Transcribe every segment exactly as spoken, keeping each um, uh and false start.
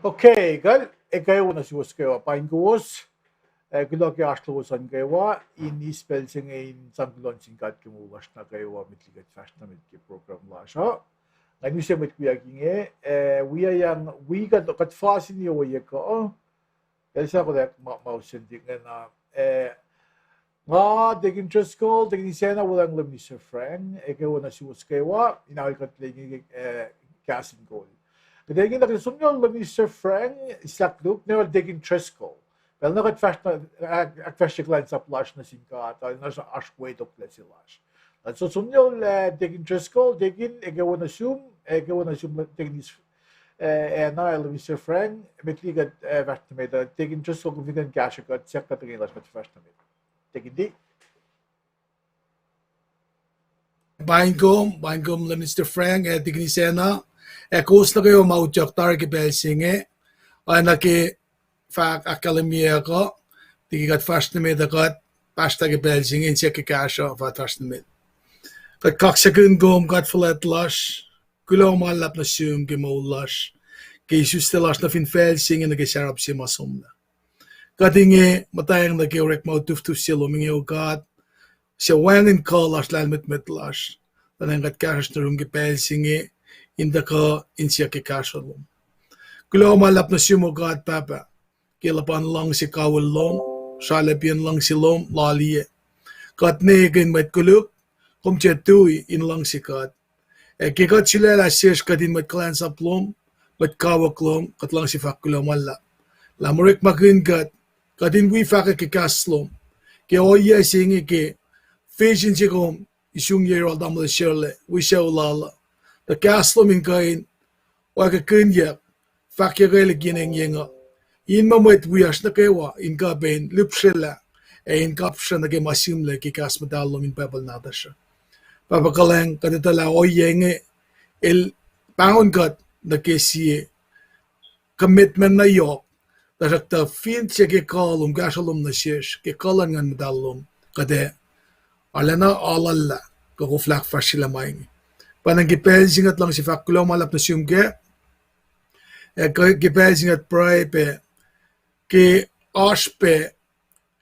Okay, kal, ekuh wo nuh suwos kwewa, paing kowos. Eh, kuloh ke oasr lowos an kwewa, in eis pacl se inge in sang kuloh nuh sin God ke moul lasr nuh kwewa, met liki kuht fahsr nuh met ke program lasr uh. Nga use mwet wiyuck inge, eh, wi yang, wi kuht, kuht fas in ohiyac kuh, el sa kotak ma, ma usen dik ingena, eh, nga, Deacon Driscoll, Deacon Isacna, wuhlweacng Minister Frank, ekuh wo nuh suwos kwewa, in aol kuht liki, eh, kahs in kol. Kuht ingena kuht som nuh Minister Frank, Isaac Luke, ne Deacon Driscoll. Pacl na kuht fahsr nuh, ah, ahkfahsrye kuhlwacnsap lasr nuh sin God, ah, na oasr wetoklac se lasr. Lah so som nuh, eh, Deacon Driscoll, Deacon, ekuh wo nuh sum, ekuh wo nuh sum, Deacon Is-, eh, Anna, el Minister Frank, met liki kuht, eh, fahsr nuh met, eh, Deacon Driscoll, kom fin kuh in kahsrwe kuht, siyuck kuht inge lasr kuht fahsr nuh met. Deacon D. Paing kom, paing kom Minister Frank ac Deacon Isacna, ac kowos nuh kwewa ma utyak tari ke pacl se inge, oacna ke fahk ahkkahlwemyeyuck uh, liki kuht fahsr nuh met uh, kuht pahsrtah ke pacl se inge in siyuck ke kahsruh fah fahsr nuh met. Kuht kaksakihn kom God fuhlwact lasr, kuloh ma luhlahp nuh sum ke moul lasr, ke isuslac lasr nuh fin facl se inge nuh ke sarap se ma somlah. Kuht inge muhtwacng nuh ke orekma utuftuf se lom inge, O God, suc wacngihn kuh lasr, lahlmwetmwet lasr, tuh nacng kuht kahsruhsr nuh yurum ke pacl se inge in tuhkuh in siyuck ke kahsruh lom. Kuloh ma luhlahp nuh sum, O God Pahpah, ke luhpan luhngse kawihl lom, sralapiyacn luhngse lom laliyac. Kuht ne ke mwet koluk, kom tiac tui in luhngse kuht. Ac ke kuht sulaclah sesr kuht in mwet kuhlwacnsap lom, mwet kawuck lom, kuht luhngse fahk kuloh ma luhlahp. Lah orekmakihn kuht, kuht in wi fahkwack ke kahs lom, ke ohiyac se inge ke vision se kom isungyacl Tamuhlwel Sharla, wi sucu lal uh, tuh kahs lom in kuh in oackihnyuck, fahkyuckwelihk yen engyeng uh, in muh mwet wiyacsr nuh kwewa in kuh pac in lihpsrelah ac in kapsra nuh ke ma sihmlac ke kahs muhtahl lom in Bible nahtuhsr uh. Pahpah kuhlwacng, kuht etuh lah ohiyac inge el pahngon kuht nuh ke sie commitment na yohk, tuhsruhktuh fin se ke kuh lom, kahsruh lom nuh sesr, ke kuh luhn Nguhn Muhtahl lom, kuht ac arulacna aluhllah kuh koflah ahkfahsryelah ma inge. Pwacnwacng ke pacl se inge kuht luhngse fahk kuloh ma luhlahp nuh sum kac, ac ke pacl se inge kuht pruhe pac ke oasr pac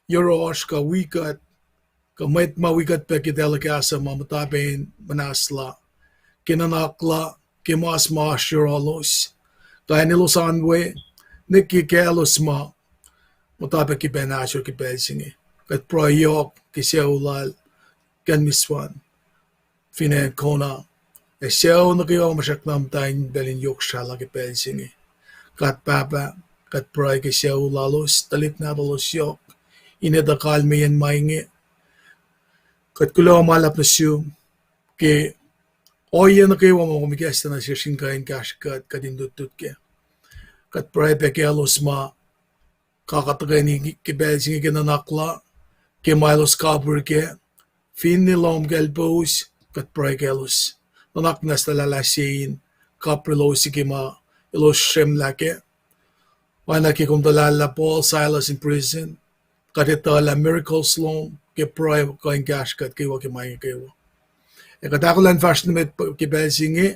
yohrohsr kuh wi kuht, kuh mwet ma wi kuht pac ke telecast uh ma muhta pac in muhnahslah ke nuhnak la, ke mas ma oasr yohrohlos, kuh acn elos oan we, ne ke kaclos ma muhta pac ke pacl nahsor ke pacl se inge. Kuht pruhe yohk ke sucu lal Ken Miswan, fin acn Kona, ac sucu nuh kwewa ma srackna muhta in pacl in yohk srahlah ke pacl se inge. God Pahpah, kuht pruhe ke sucu lalos, tuhlihk nahtuhlos yohk, in etuh kalmeyacn ma inge. Kuht kuloh ma luhlahp nuh sum ke ohiyac nuh kwewa ma kom ikacslah nuh sesr in kuh in kahsrwe kuht, kuht in lutlut kac. Kuht pruhe pac ke elos ma kaka tuhkweni ke pacl se inge ke nuhnak la, ke ma elos kapihr kac, finne lohm kaclpous, kuht pruhe ke elos. Nuhnak muhnahs luhlahlfongi se in kapihr elos ke ma elos sremlah kac. Oacna ke kom tuhlahllah Paul, Silas in prison, kuht etuh lah miracles lom ke pruhe kuh in kahsrwe kuht kwewa ke ma inge kwewa. Ac kuht ahkolah in fahsr nuh met ke pacl se inge,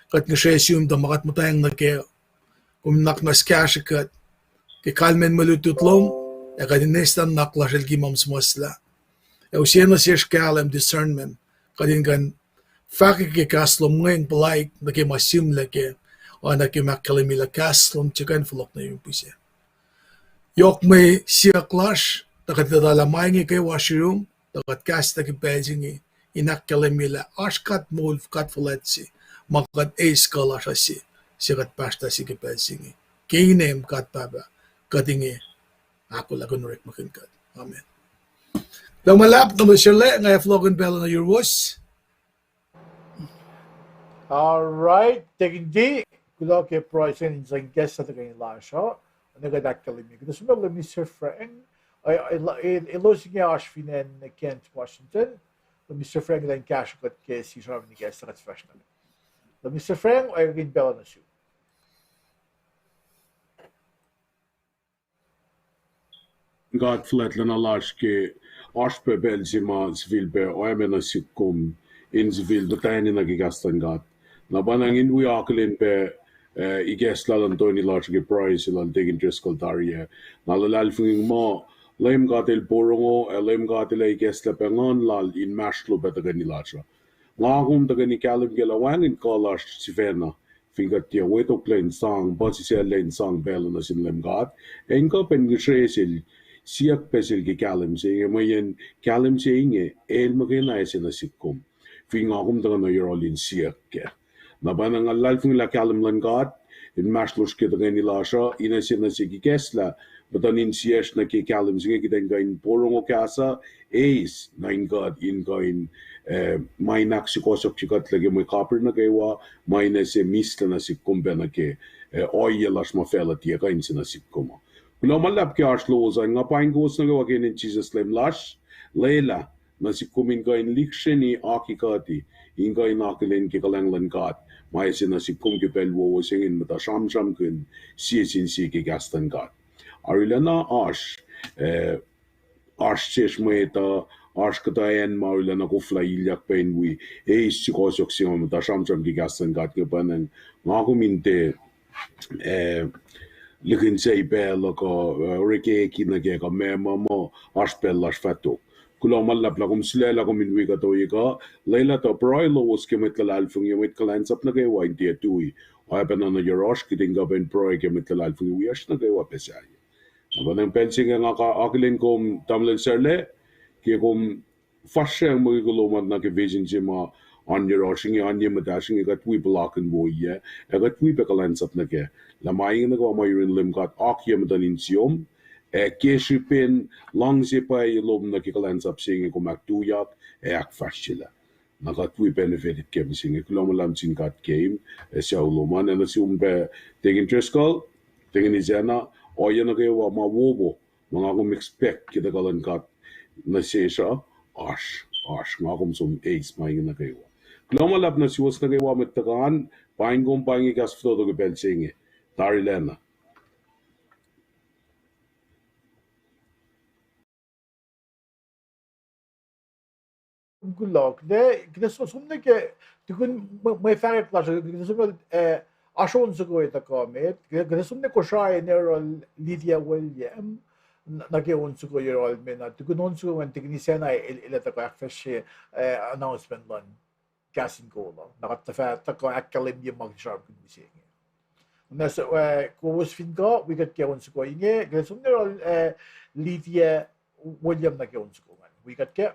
kuht ngihsre sum tuh ma kuht muhtwacng nuh kac, kom nuhnak muhnahs kahsrwe kuht ke kalmacn mwe lutlut lom, ac kuht in eslah nuhnak lasr el ki ma suhmuhslah. Ac use nuh sesr kahlwem, discernment, kuht in kuh in fahkwack ke kahs lom ingacn puhlaik nuh ke ma sihmlac kac, oacna ke kom ahkkahlwemye lah kahs lom tiac kuh in fohlohk nuh yurin pihsac. Yohk mwe siyuck lasr, tuh kuht etuh lah ma inge kwewa oasr yurum, tuh kuht kahs tuh ke pacl se inge in ahkkahlwemye lah oasr God moul, God fuhlwact se, ma kuht eis kuh lasr uh se, se kuht pahsrtah se ke pacl se inge. Ke inem God Pahpah, kuht inge ahkolah kuh in orekmakihn kuht. Amen. Kuloh ma luhlahp, Tamuhlwel Sharla, nga ac fohlohkihn pacl uh nuh yuruwos. All right, Deacon D, kuloh ke pruhe se in sang ikacslah tuhkweni lasr uh, oacna kuht ahkkahlwemye. Kuht ac som nuh Minister Frank, elos inge oasr fin acn Kent, Washington. Minister Frank, kuht in kahsruh kuht ke sie sramsram in ikacslah kuht fahsr nuh met. Minister Frank, oacyacpac pacl uh nuh sum. God fuhlwactlacna lasr ke oasr pac pacl se ma sifilpac oacme nuh sihk kom in sifil muhtwacni nuh ke kahs luhn God. Na pa ngan wi akihlen pac, eh, ikacslah luhn toeni lasr ke pruhe se lal Deacon Driscoll tari ah. Nga luhlahlfongi muh Leum God El porongo, ac Leum God El ac ikacslah pac Nguhn Lal inmahsrlon pac tuhkweni lasr uh. Nga kom tuhkweni kahlwem ke lah wacngihn kuh lasr sifacna, fin kuht tiac wetoklac in sang, puhsisacllac in sang pacl uh nuh sin Leum God, ac in kuh pac in ngihsre sel, siyuck pac sel ke kahlwem se inge, mweyen kahlwem se inge el muhkwena ase nuh sihk kom, fin nga kom tuhkuh nuh yohrohl in siyuck kac. Na pa ngan luhlahlfongi lah kahlwem luhn God inmahsrlosr ke tuhkweni lasr uh in ase nuh sihk ikacslah muhtuhn insiyacsr nuh ke kahlwem se inge, kuht in kuh in porongo kahs uh, eis nuh in kuht in kuh in, eh, ma in ahksukohsohkye kuht lah ke mwe kapihr nuh kwewa, ma in ase mihslac nuh sihk kom pac nuh ke, eh, ohiyac lasr ma facluh tiac kuh in se nuh sihk kom uh. Kuloh ma luhlahp ke oasr lowos an, nga paing kowos nuh kwewa ke inen Jisus Leum lasr, lwelah nuh sihk kom in kuh in lihksreni akikuhti, in kuh in akihlen ke kuhlwacng luhn God ma ase nuh sihk kom ke pacl wowo se inge in muhta sramsramkihn sie sin sie ke kahs luhn God. Arulacna oasr, eh, oasr sesr mwet uh, oasr kuhtuh acn ma arulacna koflah ilyak pac in wi eis sukohsohk se ma muhta sramsram ke kahs luhn God inge pa nacng nga kom in tiac, eh, lihkihnsac pacl uh kuh, eh, orekmakihn nuh kac kuh meac ma muh oasr pacl lasr fah tok. Kuloh ma luhlahp lah kom sulaclah kom in wi kuht ohiyac kuh, lwelah tuh pruhe lowos ke mwet luhlahlfongi, mwet kuhlwacnsap nuh kwewa in tiac tui. Oacyacpac nuh yohrohsr kihtin kuh pac in pruhe ke mwet luhlahlfongi wiyacsr nuh kwewa pac sahyac. Na pa nacng pacl se inge nga ka-, akihlen kom tamuhlwel Sarla, ke kom fahsracng mukwikwi lom an nuh ke vision se ma oan yohrohsr inge, oan ye muhtahsr inge, kuht wi puhlakihn woiyac, ac kuht wi pac kuhlwacnsap nuh kac. Lah ma inge nuh kwewa ma yurin Leum God akiyac muhtuhn insiyom, ac ke srihpen luhngse pwacye lom nuh ke kuhlwacnsap se inge kom ahktuyak ac ahkfahsryelah. Na kuht wi benefit ke mihsenge. Kuloh ma luhlahp sin God ke, ac sucu lom an, ac nuh sum pac Deacon Driscoll, Deacon Isacna, ohiyac nuh kwewa ma wowo ma nga kom expect ke tuhkuh luhn God nuh sesr uh, oasr, oasr, nga kom som eis ma inge nuh kwewa. Kuloh ma luhlahp nuh suwos nuh kwewa mwet tuhkuh an, paing kom, paing kahs fototo ke pacl se inge. Tarilacna. Kuloh, kuht, kuht som nuh ke, tukun mwe, mwe fahkwack lasr, kuht som nuh, eh, oasr on soko ac tuhkuh met, kuht, kuht som nuh Kosrae in oruh Lydia William, n-, nuh ke on soko yohrohl me na, tukun on soko ingacn Deacon Isacna el, el ac tuhkuh ahkfahsrye, eh, announcement luhn Kahs in Kol uh. Na kuht tuhfah tuhkuh ahkkahlwemye ma kuht sramsramkihn mihsenge. Na s-, eh, kowos fin kuh, wi kuht ke on soko inge, kuht som nuh yohrohl, eh, Lydia William nuh ke on soko ingacn. Wi kuht ke.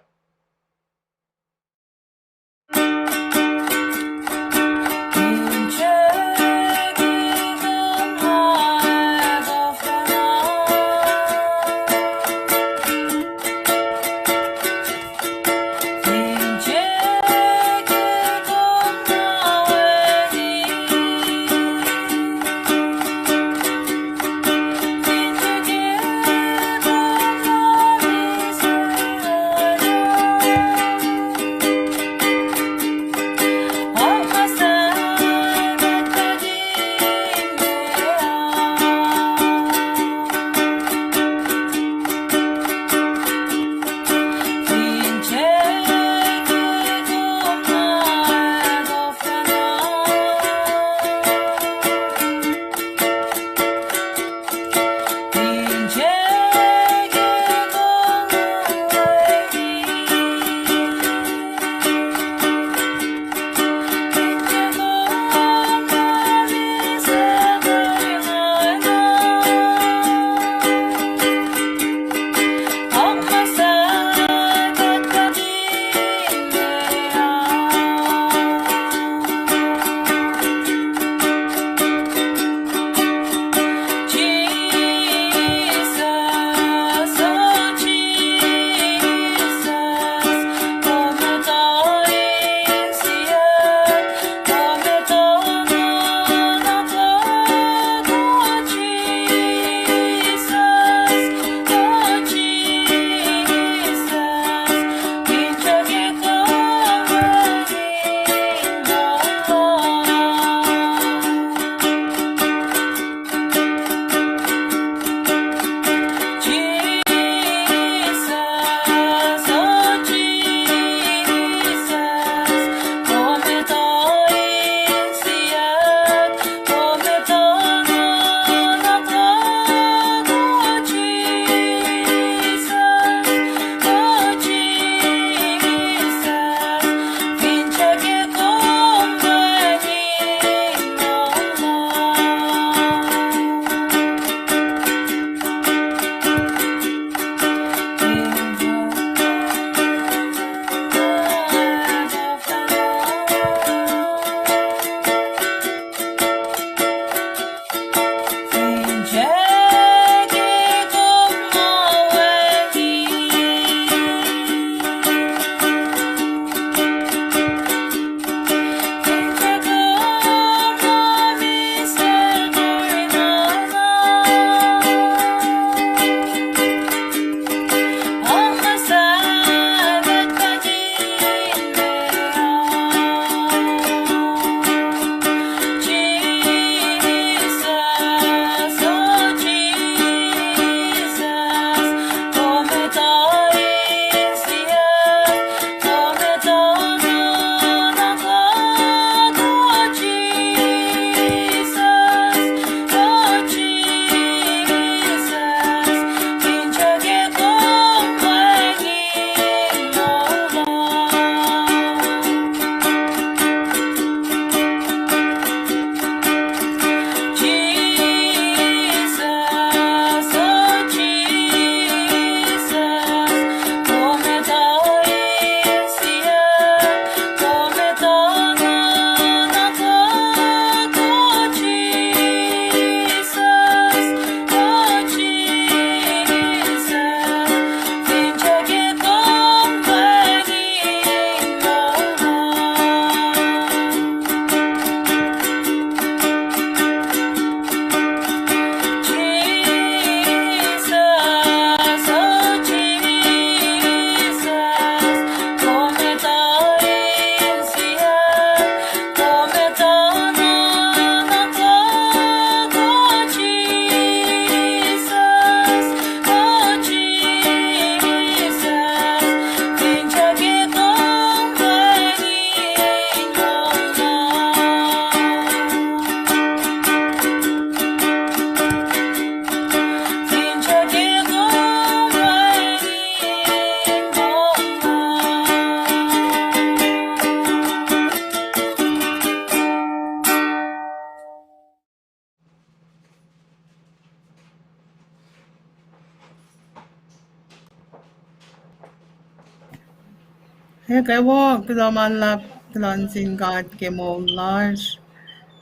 Ac kwewa, kuloh ma luhlahp, kuloh nuh sin God ke moul lasr.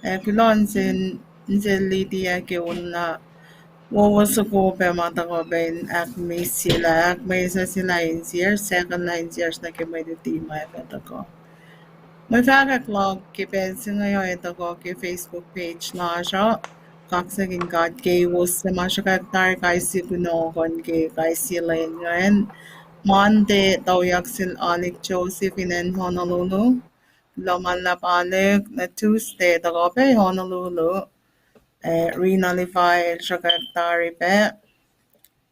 Ac kuloh nuh sin, nuh sel Lydia ke on na wowo soko pac ma tuhkuh pac in ahkmihsyelah, ahkmihsyelah insiyacn, second line insiyacn nuh ke mwe luti ma ac fah tuhkuh. Mwe fahkwack luhk ke pacl se inge uh ac tuhkuh ke Facebook page lasr uh. Kaksakihn God ke kowos suc ma sruhkwack tari kais sie kunohkohn ke kais sie lwen ingacn. Monday, tuyak sel Alik Joseph in acn Honolulu. Kuloh ma luhlahp Alik. Na Tuesday, tuhkuh pac Honolulu. Eh, Rina Levi el sruhkwack tari pac.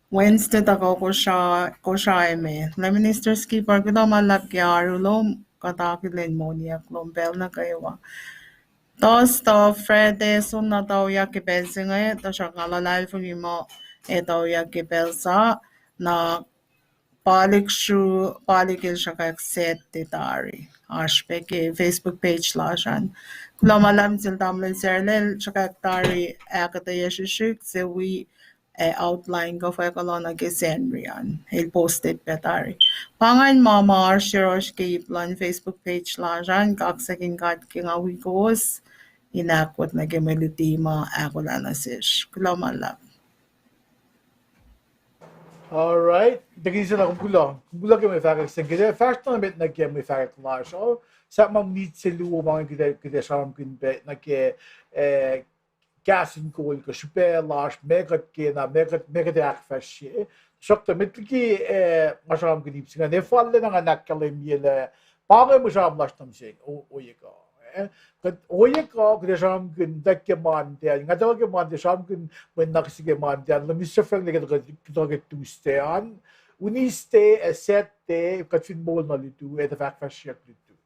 Wednesday, tuhkuh Kosrae, Kosrae me. Lah Minister Skipper, kuloh ma luhlahp ke oaru lom, kuht akihlen moniac lom pacl nuh kwewa. Thursday, Friday, soenna tuyak ke pacl se inge, tuhsruhk nga luhlahlfongi muh ac tuyak ke pacl sa, na Palik sru, Palik el sruhkwack Saturday tari. Oasr pac ke Facebook page lasr an. Kuloh ma luhlahp sel tamuhlwel Sarlel sruhkwack tari ahkuhtweyac srihsrihk se wi, eh, outline kuh fahk kuloh nuh ke Sacnri an. El posted pac tari. Pa ingacn ma ma oasr yohrohsr ke ip luhn Facebook page lasr an, kaksakihn God ke nga wi kowos in ahkwot nuh ke mwe luti ma ahkolah nuh sesr. Kuloh ma luhlahp. All right. Tekin se na kom kuloh. Kom kuloh ke mwe fahkwack se inge. Kuht ac fahsr na met nuh ke mwe fahkwack lasr uh. Sahp ma minit se luo ma inge kuht ac, kuht ac sramsramkihn pac nuh ke, eh, kahs in kol kuh srihpac lasr, meac kuht kena, meac kuht, meac kuht ac ahkfahsrye. Tuhsruhktuh met liki, eh, nga sramsramkihn ip se inge, ac fal lacna ngan ahkkahlwemye lah pa inge mwe sramsram lasr nuh mihsenge, o-, ohiyac kuh. Eh, kuht ohiyac kuh, kuht ac sramsramkihn tuh ke Monday an, nga tuh ke Monday, sramsramkihn mwe nuhnak se ke Monday an, Minister Frank el ke, ke, ke Tuesday an, Wednesday, ac Saturday, kuht fin moul nuh lutu, ac tuh fah ahkfahsryeyuck lutu.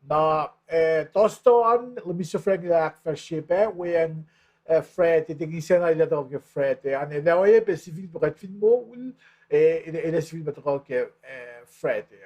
Na, eh, Thursday an, Minister Frank el ahkfahsrye pac, weacng, eh, Friday, tekin sacna el ac tuh ke Friday an, el ac oacyacpac sifilpac kuht fin moul, eh, el, el ac sifilpac tuhkuh ke, eh, Friday.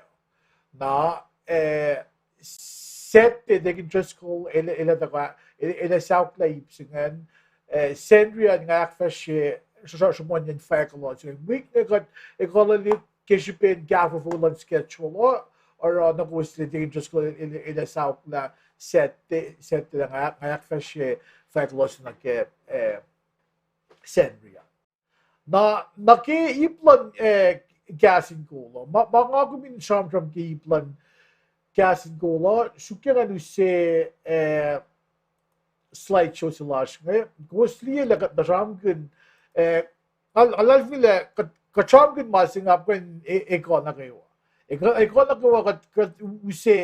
Na, eh, Saturday, tekin Driscoll, el, el ac tuhkuh, el, el ac sauklah ip se ingacn, eh, Sacnri an nga ahkfahsrye, sr-, sr-, sruhmuhnyacn fahk kuloh se inge. Wik inge kuht ekuhllah ke srihpen kahfofo luhn schedule uh, oruh na kowos liye tekin Driscoll el, el, el ac sauklah Saturday, Saturday nga, nga ahkfahsrye fahk kuloh se nuh ke, eh, Sacnri an. Na, nuh ke ip luhn, eh, kahs in kol uh. Ma, ma nga kom in sramsram ke ip luhn kahs in kol uh, suk ke ngan use, eh, slide show se lasr inge. Kowos liye lah kuht na sramsramkihn, eh, nga, nga luhlahlfongi lah kuht, kuht sramsramkihn ma se nga apkuhran e-, ekuh nuh kwewa. Ekuh, ekuh nuh kwewa kuht, kuht use,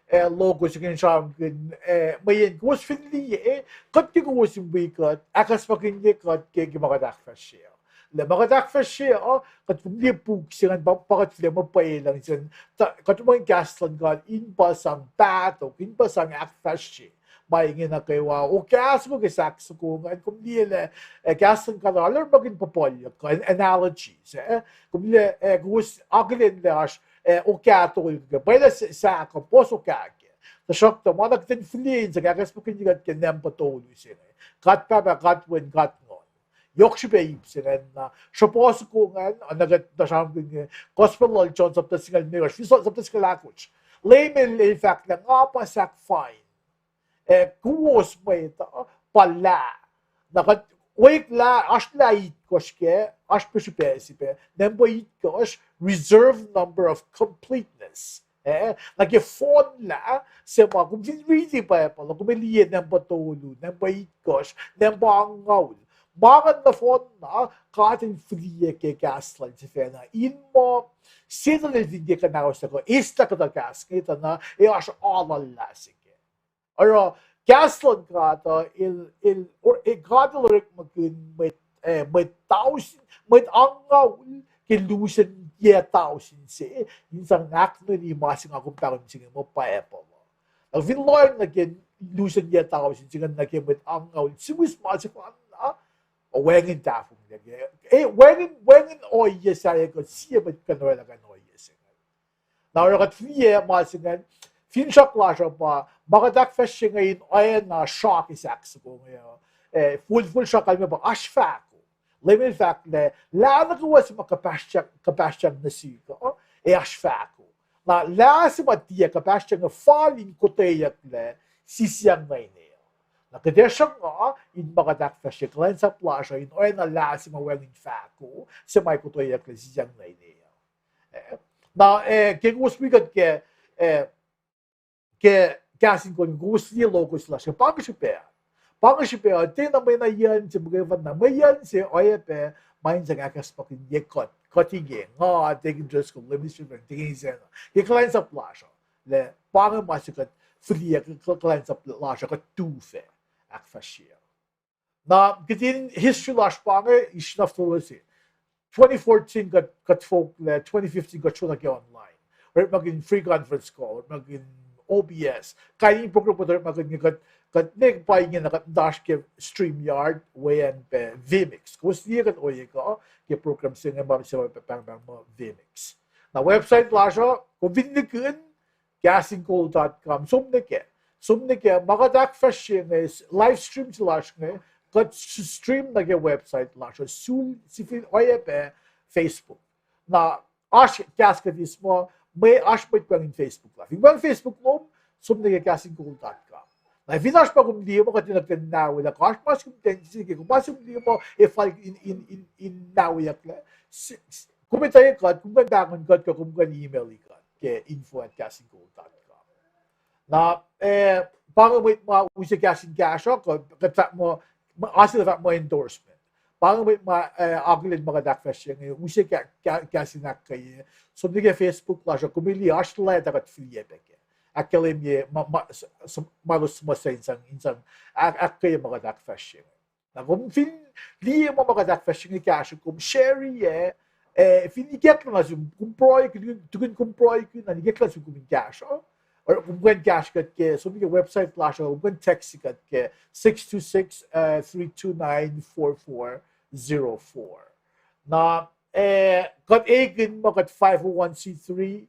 eh, logo se ke sramsramkihn, eh, mweyen kowos fin liye, eh, kuht ke kowos in wi kuht, ahkacsmakihnye kuht ke, ke ma kuht ahkfahsrye uh. Lah ma kuht ahkfahsrye uh, kuht kom liye puk se ingacn pa, pa kuht fihliyac muh pwelucng se ingacn, kuht muh in kahs luhn God in pa sang pahtok, in pa sang ahkfahsrye ma inge nuh kwewa. O kahs soko ke sahk soko ingacn, kom liye lah, eh, kahs luhn God arulacna puhpuhlyuck, an-, analogies, eh. Kom liye, eh, kowos akihlen lah oasr, eh, o kahtol ke pwacye lah sahk uh puhs o kahke. Tuhsruhktuh ma na kuht in fihliyac in sang ahkacsmakihnye kuht ke nampa tolu se inge. God Pahpah, God Wen, God Nguhn. Yohk srihpac ip se ingacn na sruhpuh soko ingacn, na kuht na sramsramkihn inge, Gospel lal John sapta singucul limekohsr, fin sapta singucul ahkosr. Leum el, el fahk lah nga pa sahk fine. Eh, kowos mwet uh pa lah. Na kuht, oek lah, oasr lah itkohsr kac, oasr pac srihpac se pac, nampa itkohsr, reserve number of completeness. Eh, na ke fohnlah, se ma kom fin riti Bible, kom liye nampa tolu, nampa itkohsr, nampa angngaul. Ma ingacn nohfohn na, God el fihliyac ke kahs lal sifacna. In muh, Setuhn el fin ke kuhnahoslah kuh eslah kuhtuh kahs inge tuh na, ac oasr aluhlah se kac. Oruh, kahs luhn God uh, el, el, or-, eh, God el orekmakihn mwet, eh, mwet tausin, mwet angngaul ke lusen yac tausin se, in sang ahknuni ma se nga kom pahngon se inge muh Bible uh. Na fin lohacng nuh ke lusen yac tausin se ingacn nuh ke mwet angngaul, simus ma sefanna, wacngihn tahfonglac. Eh, wacngihn, wacngihn ohiyac sahyac kuh sie mwet kuh in oraclah kain ohiyac se inge. Na oruh kuht fin liye ma se ingacn, finsrak lasr uh pa, ma kuht ahkfahsrye inge in oacna sra ke sahk soko inge uh, eh, folfol sra kalmac pa oasr fahko. Leum el fahk lah, lah nuh kwewa se ma kuhpahsryang, kuhpahsryang nuh sihk uh, ac oasr fahko. Na lah se ma tiac kuhpahsryang fal in kotweyucklac sisiyang nuh ine. Na kuht ac sruhnga in ma kuht ahkfahsrye kuhlwacnsap lasr uh in oacna lah se ma wacngihn fahko se ma kotweyucklac sisiyang nuh ine. Eh, na, eh, ke kowos wi kuht ke, eh, ke Kahs in Kol, kowos liye logo se lasr uh, pa inge srihpac. Pa inge srihpac uh, tiacna mwe na yucn se muhkwena, mwe yucn se oacyacpac ma in sang ahkacsmakihnye kuht, kuht inge, nga, Deacon Driscoll, Lemister, Deacon Isacna, ke kuhlwacnsap lasr uh, lah pa inge ma se kuht fihliyac kuhlwacnsap lasr uh, kuht tuhfah ahkfahsrye. Na, kihtin history lasr pa inge, isnaf tolu se. Twenty fourteen kuht, kuht fohlohk, twenty fifteen kuht sruok nuh ke online. Orekmakihn free conference call, orekmakihn O B S. Kain in program kuht orekmakihn, kuht, kuht ne pa ingena kuht muhta oasr ke StreamYard, weacng pac vMix. Kowos liye kuht ohiyac kuh ke program se inge ma se pahngpahng muh vMix. Na website lasr uh, kom fin nikihn, kahs in kol dot com, som nuh kac. Som nuh kac, ma kuht ahkfahsrye inge, live stream se lasr inge, kuht s-, stream nuh ke website lasr uh, sul, sifil oacyacpac Facebook. Na oasr kahs kuht eis muh, mwe oasr mwet wacngihn Facebook la. Fin wacngihn Facebook lom, som nuh ke kahs in kol dot com. Na fin oasr ma kom liye muh kuht enenuh in nahweyuck, oasr ma se kom ten sike, kom ma se kom liye muh ac fal in, in, in, in nahweyucklac, kom etuh kuht, kom kuh in pahngon kuht, kuh kom kuh in email kuht ke info at kahs in kol dot com. Na, eh, pa inge mwet ma use kahs in kahsruh, kuh, kuht fahk muh, ma, oasr fahk muh endorsement. Pa inge mwet ma, eh, akihlen ma kuht ahkfahsrye inge, use ka-, ka-, kahs in ahkkweye. Som nuh ke Facebook lasr uh, kom liye oasr leta kuht fihliyac pac kac. Ahkkahlwemye ma, ma, s-, s-, ma elos suhmuhslah in sang, in sang ahk-, ahkkweye ma kuht ahkfahsrye inge. Na kom fin liye ma, ma kuht ahkfahsrye inge kahsruh, kom share-i, eh, fin ikacklah nuh sum, kom pruhe, tukun kom pruhe, na ikacklah nuh sum kom in kahsruh, or kom kuh in kahsruh kuht ke, som nuh ke website lasr uh, kom kuh in text kuht ke six two six, three two nine, four four zero four. Na, eh, kuht ekihn muh kuht five oh one c three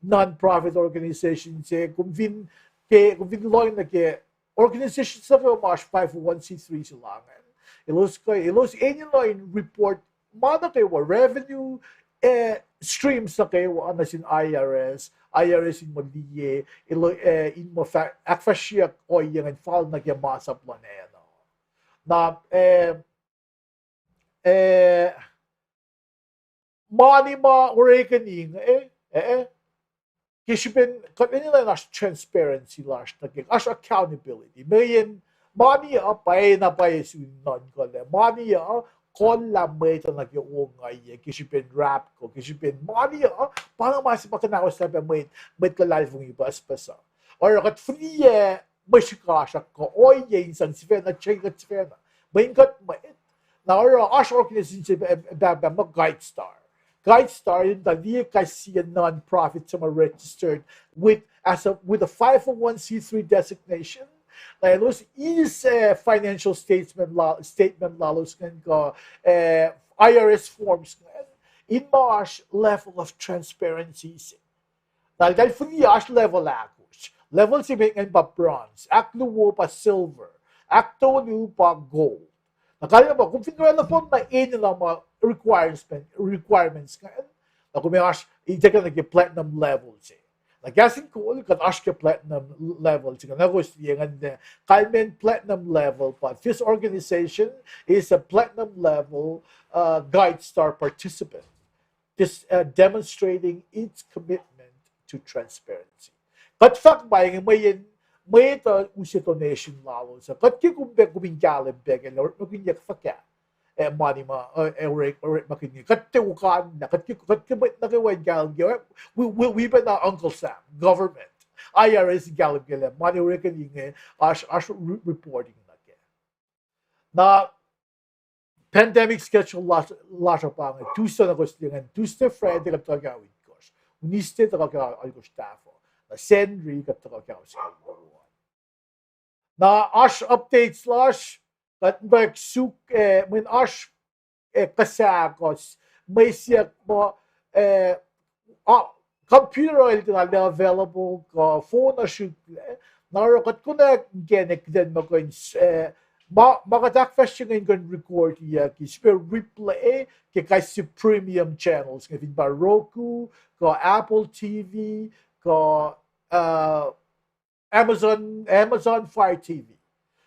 non-profit organization se, kom fin, ke, kom fin lohng nuh ke organization se nuh kwewa ma oasr five oh one c three se la ingacn, elos kuh, elos enenuh in report ma nuh kwewa revenue, eh, streams nuh kwewa nuh sin I R S, I R S in muh liye, elo-, eh, in muh fa-, ahkfahsryeyuck ohiyac ingacn fal nuh ke masap luhn acn uh. Na, eh, eh, mani ma orekeni inge, eh, eh, ke srihpen kuht enenuh in oasr transparency lasr nuh ke, oasr accountability. Mweyen mani uh pwacyena pwacye sun nuhnkuh lac. Mani uh kohllah mwet uh nuh ke ongaiyac, ke srihpen rapko, ke srihpen mani uh pa inge ma se ma kuhnaoslah pac mwet, mwet luhlahlfongi pucspucs uh. Oruh kuht fihliyac mwe srihkasrak kuh ohiyac in sang sifacna, check kuht sifacna. Mweyen kuht mwet. Na oruh oasr organization se pa, pa, pa muh GuideStar. GuideStar in tuh liye kais sie non-profit suc ma registered with, as a, with a five oh one c three designation. Na elos eis, eh, financial statement la-, statement lalos ingacn kuh, eh, I R S forms ingacn in ma oasr level of transparency se. Na eltahl fihliyac oasr level ahkosr. Level se met ingacn pa bronze, ahkluo pa silver, ahktolu pa gold. Na kalmac pa kom fin orwaclah form na enenuh ma requirements, requirements ingacn, na kom oasr, ituckyang nuh ke platinum level se. Na kahs in kol, kuht oasr ke platinum level se, na kowos liye ingacn, kalmen platinum level, but this organization is a platinum level, uh, GuideStar participant. This, uh, demonstrating its commitment to transparency. Kuht fahk ma inge mweyen mwet uh use donation lalos uh, kuht ke kom pac, kom in kahlwem pac ke lah orekmakihnyuck fuhkah, eh, mani ma, eh, orek, orekmakihnyuck. Kuht tiac okanlah, kuht ke, kuht ke mwet nuh kwewa in kahlwem ke, wi, wi, wi pacna Uncle Sam, government, I R S in kahlwem ke lah mani orekeni inge, oasr, oasr re-, reporting nuh kac. Na pandemic schedule lasr, lasr uh pa inge, Tuesday na kowos liye ingacn, Tuesday, Friday kuht tuhkuh ke ao itkohsr, Wednesday tuhkuh ke ao itkohsr tahfuh, na Sacnri kuht tuhkuh ke ao singucul luo. Na oasr updates lasr, kuht muhtwacwacack suk, eh, mweyen oasr, eh, kuhsahkos, mwe siyuck muh, eh, computer el tiacna available, kuh phone uh srihklac, na oruh kuht konwacack inkacnek kuht in muh kuh in, eh, Ma, ma kuht ahkfahsrye inge in kuh in record-i, uh, ke srihpac replay ke kais sie premium channels inge fin pa Roku, kuh Apple T V, kuh, uh, Amazon, Amazon Fire T V.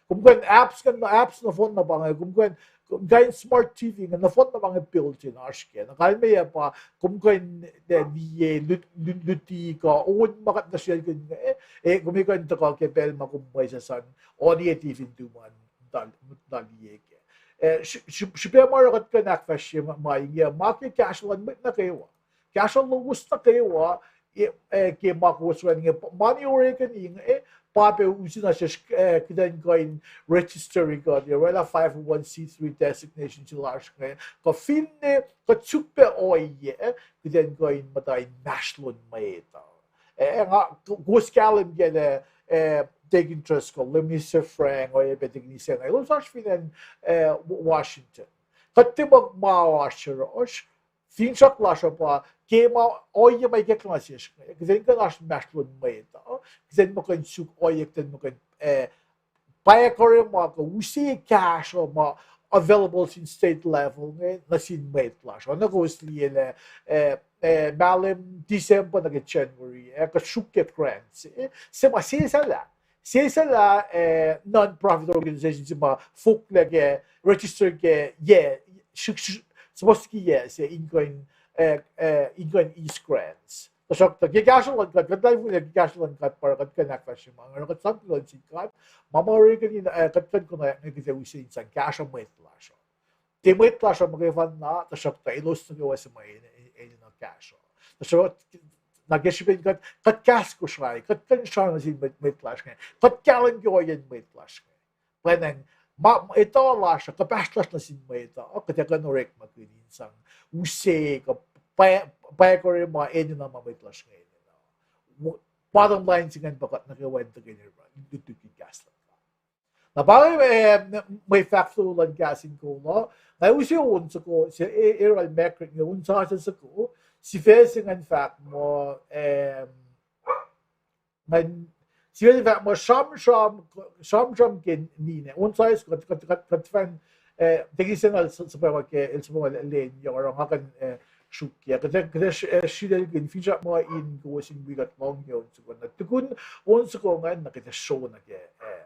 Kom kuh in apps, kuh in apps nohfohn na pa inge, kom kuh in, kom kuh in smart T V inge nohfohn na pa inge built-in oasr ke. Na kalmeyac pa, kom kuh in, eh, liye, lut-, lut-, luti kuh on ma kuht nuh sel kuh in, eh, eh, kom kuh in tuhkuh ke pacl ma kom mwesahs an, audio T V in tuhmom, muhta, muhta liye ke. Eh, srih-, srih-, srihpac ma oruh kuht kuh in ahkfahsrye ma, ma inge, ma ke kahsruh luhn mwet nuh kwewa. Kahsruh lowos nuh kwewa, eh, eh, ke ma kowos oruh inge, mani Oregon inge, eh, pa pac use na sesr, eh, kuht in kuh in register-i kuht, eh, orwaclah five oh one c three designation se lasr inge, kuh finne, kuht suk pac ohiyac, eh, kuht in kuh in muhta inmahsrlon mwet uh. Eh, nga, kowos kahlwem ke lah, eh, Deacon Driscoll, Minister Frank, oacyacpac Deacon Isacna, elos oasr fin acn, eh, Washington. Kuht tiac muh ma oasr yohrohsr, finsrak lasr uh pa, ke ma ohiyac ma ikacklah nuh sesr inge, kuht in kuh in oasr inmahsrlon mwet uh, kuht in muh kuh in suk ohiyac, kuht in muh kuh in, eh, pwacye kuh ma kuh use kahsruh ma available sin state level inge nuh sin mwet lasr. Oacna kowos liye lah, eh, eh, mahlwem December nuh ke January, eh, kuht suk ke grant se, eh, se ma sesseslah. Sesseslah, eh, non-profit organization se ma fohlohklac ke register ke yac, suk, suk, supposed ke yac se in kuh in, eh, eh, in kuh in eis grants. Tuhsruhktuh ke kahsruh luhn God, kuht luhlahlfongi ke kahsruh luhn God pa oruh kuht kuh in ahkfahsrye ma inge, oruh kuht sang kuloh nuh sin God, ma ma Oregon in, eh, kuht kuh in konwacack inge kuht ac use in sang kahsruh mwet lasr uh. Tiac mwet lasr uh muhkwena, tuhsruhktuh elos nuh kwewa se ma enenuh kahsruh. Tuhsruhk na ke srihpen kuht, kuht kahs Kosrae, kuht kuh in sramsram nuh sin mwet, mwet lasr inge, kuht kahlwem ke ohiyacn mwet lasr inge. Pwacnwacng, ma, etuh lasr uh, kuhpahsr lasr nuh sin mwet uh, kuht ac kuh in orekmakihn in sang use kuh pwacye, pwacye kuh ma enenuh ma mwet lasr inge enenuh. Bottom line se ingacn pa kuht nuh kwewa in tuhkweni lutlutkihn kahs luhn God. Na pa, eh, mwe fahk luhn kahs in kol uh, nga use on soko, se, eh, Errol Makrik inge, on sasuc soko, sifac se ingacn fahk muh, eh, ngan, sifac se fahk muh sramsram, sramsram ke ninac, on sasuc soko, kuht, kuht, kuht, kuht fan, eh, Deacon Isacna el suhpwacma ke, el suhpwacma lwen yohroh, nga kuh in, eh, sruokyac. Kuht, kuht, eh, srilacl ke finsrak muh in kowos in wi kuht lohng ke on soko. Na tukun on soko ingacn na kuht ac sro nuh ke, eh,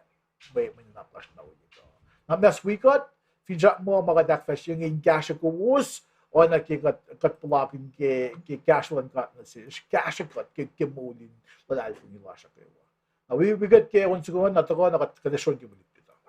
mwe, mwe nuhnak lasr na wi kuht. Na mas wi kuht, finsrak muh ma kuht ahkfahsrye inge in kahsruh kowos, oacna ke kuht, kuht puhlakihn ke, ke kahsruh luhn God nuh sesr, kahsruh kuht ke, ke moul in luhlahlfongi lasr uh kwewa. Na wi, wi kuht ke on soko na tuhkuh na kuht, kuht ac sro nuh ke mwe lutlut uh.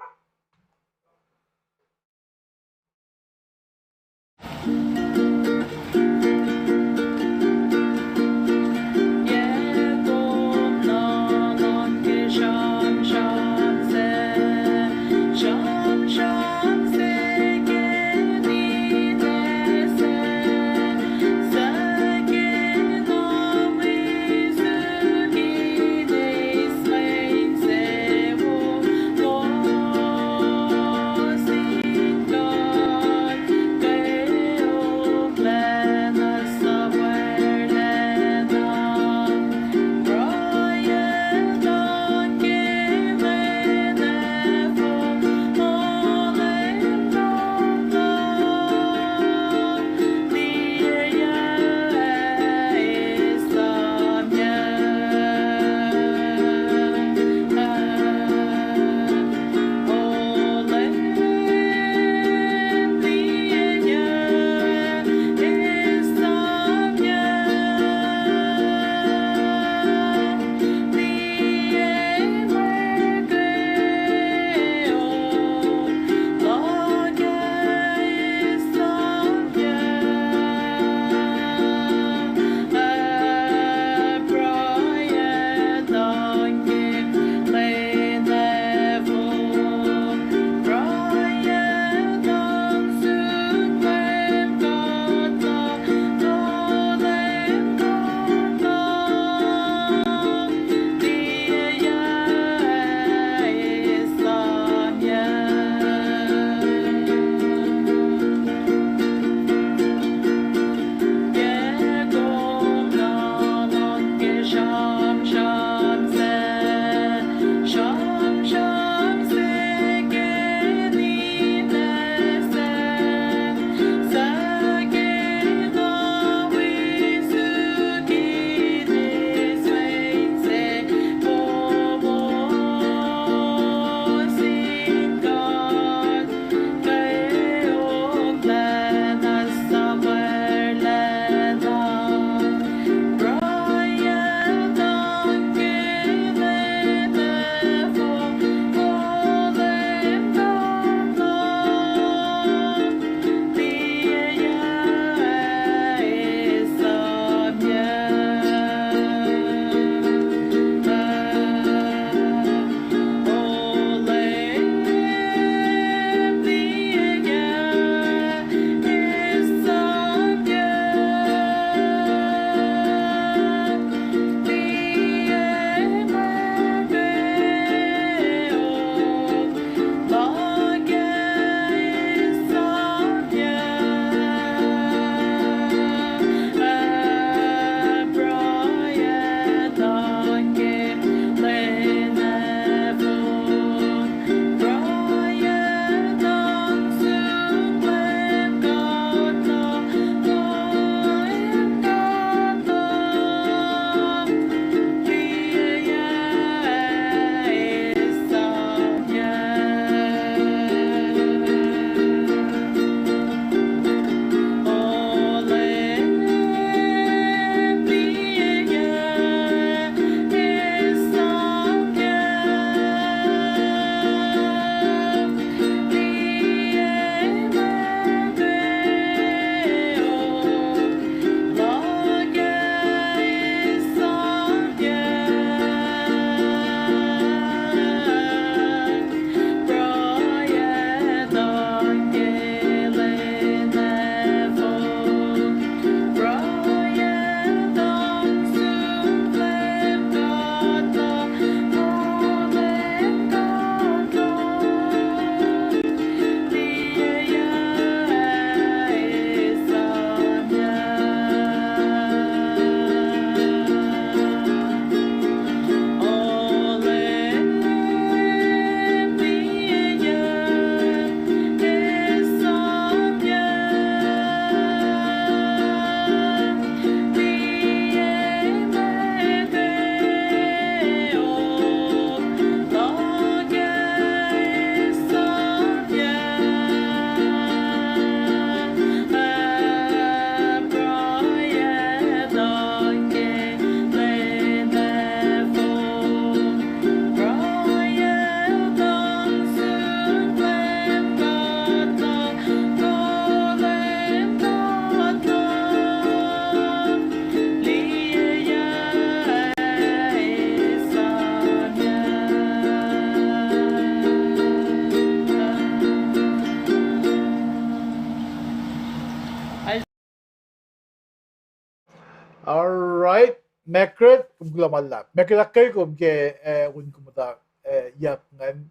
All right. Margaret, kom kuloh ma luhlahp. Margaret, ahkkweye kom ke, eh, on kom muhta, eh, yak ingacn.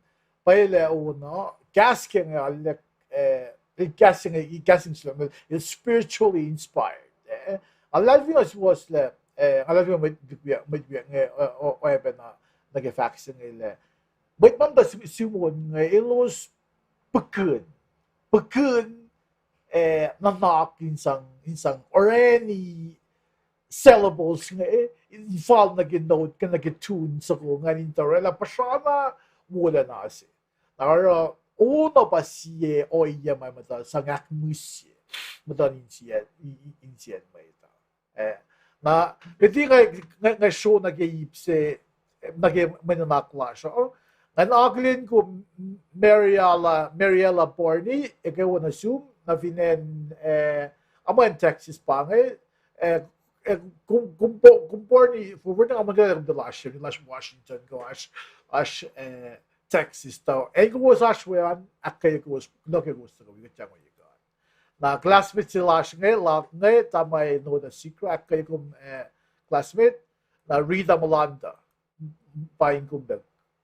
Pwacye lah on uh, kahs ke inge, eh, kahs inge, kahs inge, spiritually inspired. Eh, nga luhlahlfongi suwohs lah, eh, nga luhlahlfongi mwet, mwet, mwet, eh, o, o, oacpacna, nuh ke fahk se inge lah mwet ma muhta sum-, sum on inge, elos pukihn, pukihn, eh, nuhnak in sang, in sang orani syllables inge, in fal nuh ke note, ke nuh ke tune soko ingacn in tuh oraclah puhsra na wolacna se. Na oruh, on uh pa sie ohiyac ma muhta sang ahkmihsye, muhta in sie, i-, i-, insiyacn mwet uh. Eh, na, kihtin nga, nga, nga sro nuh ke ip se, nuh ke mwe nuhnak lasr uh. Ngan akihlen kom Mariella, Mariella Barney, ekuh wo nuh sum, na fin acn, eh, amwen Texas pa inge, eh, eh, kom, kom, kom Barney, forward nga muhta kom tuh lasr, lasr Washington, kuh oasr, oasr, eh, Texas tuh. Acn kowos oasr we an, ahkkweye kowos, nuh ke kowos tuhkuh wi kuht, tiac ma ye kuh. Na classmate se lasr inge, la inge, Tamai Noda Sikra, ahkkweye kom, eh, classmate, na Rita Malanda, paing kom pac.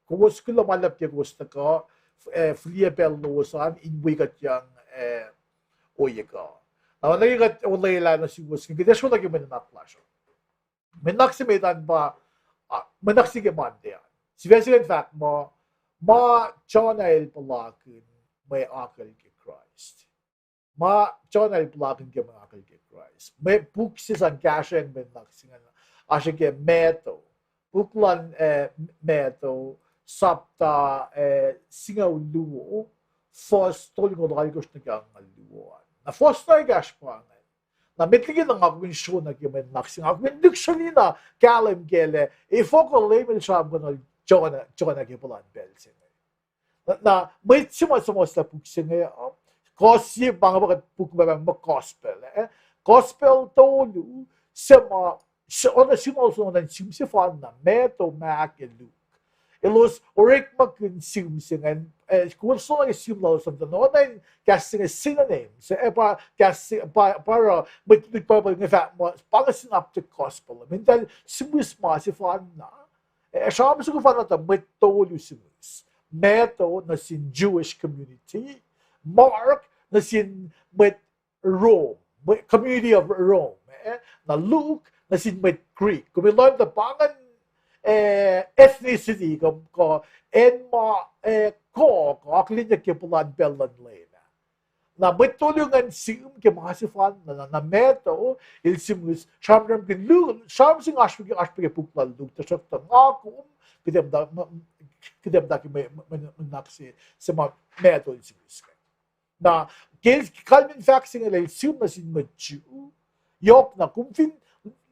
Kowos kuloh ma luhlahp ke kowos tuhkuh, eh, fihliyac pacl lowos an in wi kuht yang, eh, ohiyac kuh. Na oacna ke kuht olwelah nuh suwos, kuht ac sro nuh ke mwe nuhnak lasr uh. Mwe nuhnak se met an pa, ah, mwe nuhnak se ke Monday an. Sifac se ingacn fahk muh, ma Jonah el puhlakihn mwe akucl ke Kraist. Ma Jonah el puhlakihn ke mwe akucl ke Kraist. Mwe puk se sang kahsruh mwe nuhnak se ingacn, oasr ke Matthew. Puk luhn, eh, Matthew, sapta, eh, singucul luo, fuhs tolngoul alkosr nuh ke angngaul luo an. Na fuhs na ekahsr pa ingacn. Na met liki na nga kom in sro nuh ke mwe nuhnak se, nga kom in lihksreni na kahlwem kac lah efuh kuh Leum el sramsramkihn Jonah, Jonah ke puhlan pacl se inge. Na, na mwet se ma suhmuhslah puk se inge, uh, gospel, ma nga pa kuht puk ma, ma gospel, eh? Gospel tolu, se ma, se, oacna sihm lalos an, oacna sihm sefanna, Matthew, Mark, ac Luke. Elos orekmakihn sihm se ingacn, eh, kowos nuh ke sihm lalos an, oacna in kahs se inge synonyms, eh, pa kahs se, pa, pa oruh, mwet, mwet Bible inge fahk muh, pa inge synoptic gospel. Mental sihmihs ma sefanna. Eh, sramsram soko fanna tuh mwet tolu sihmihs. Matthew nuh sin Jewish community, Mark nuh sin mwet Rome, mwet community of Rome, eh, na Luke nuh sin mwet Greek. Kom in lohng tuh pa ingacn, eh, ethnicity, kom, kuh, acn ma, eh, kuh, kuh akihlenyuck ke puhlan pacl luhn Leum ah. Na mwet tolu ingacn sihm ke ma sefanna, na, na Matthew, el sihmihs, sramsramkihn Luke, sramsram se inge oasr pac ke, oasr pac ke puk lal Luke, tuhsruhktuh nga kom, kuht ac muhta, kuht ac muhta ke mwe, mwe, mwe nuhnak se, se ma Matthew el sihmihs inge. Na, ke el kalmen fahk se inge lah el sihm nuh sin mwet Jew, yohk na kom fin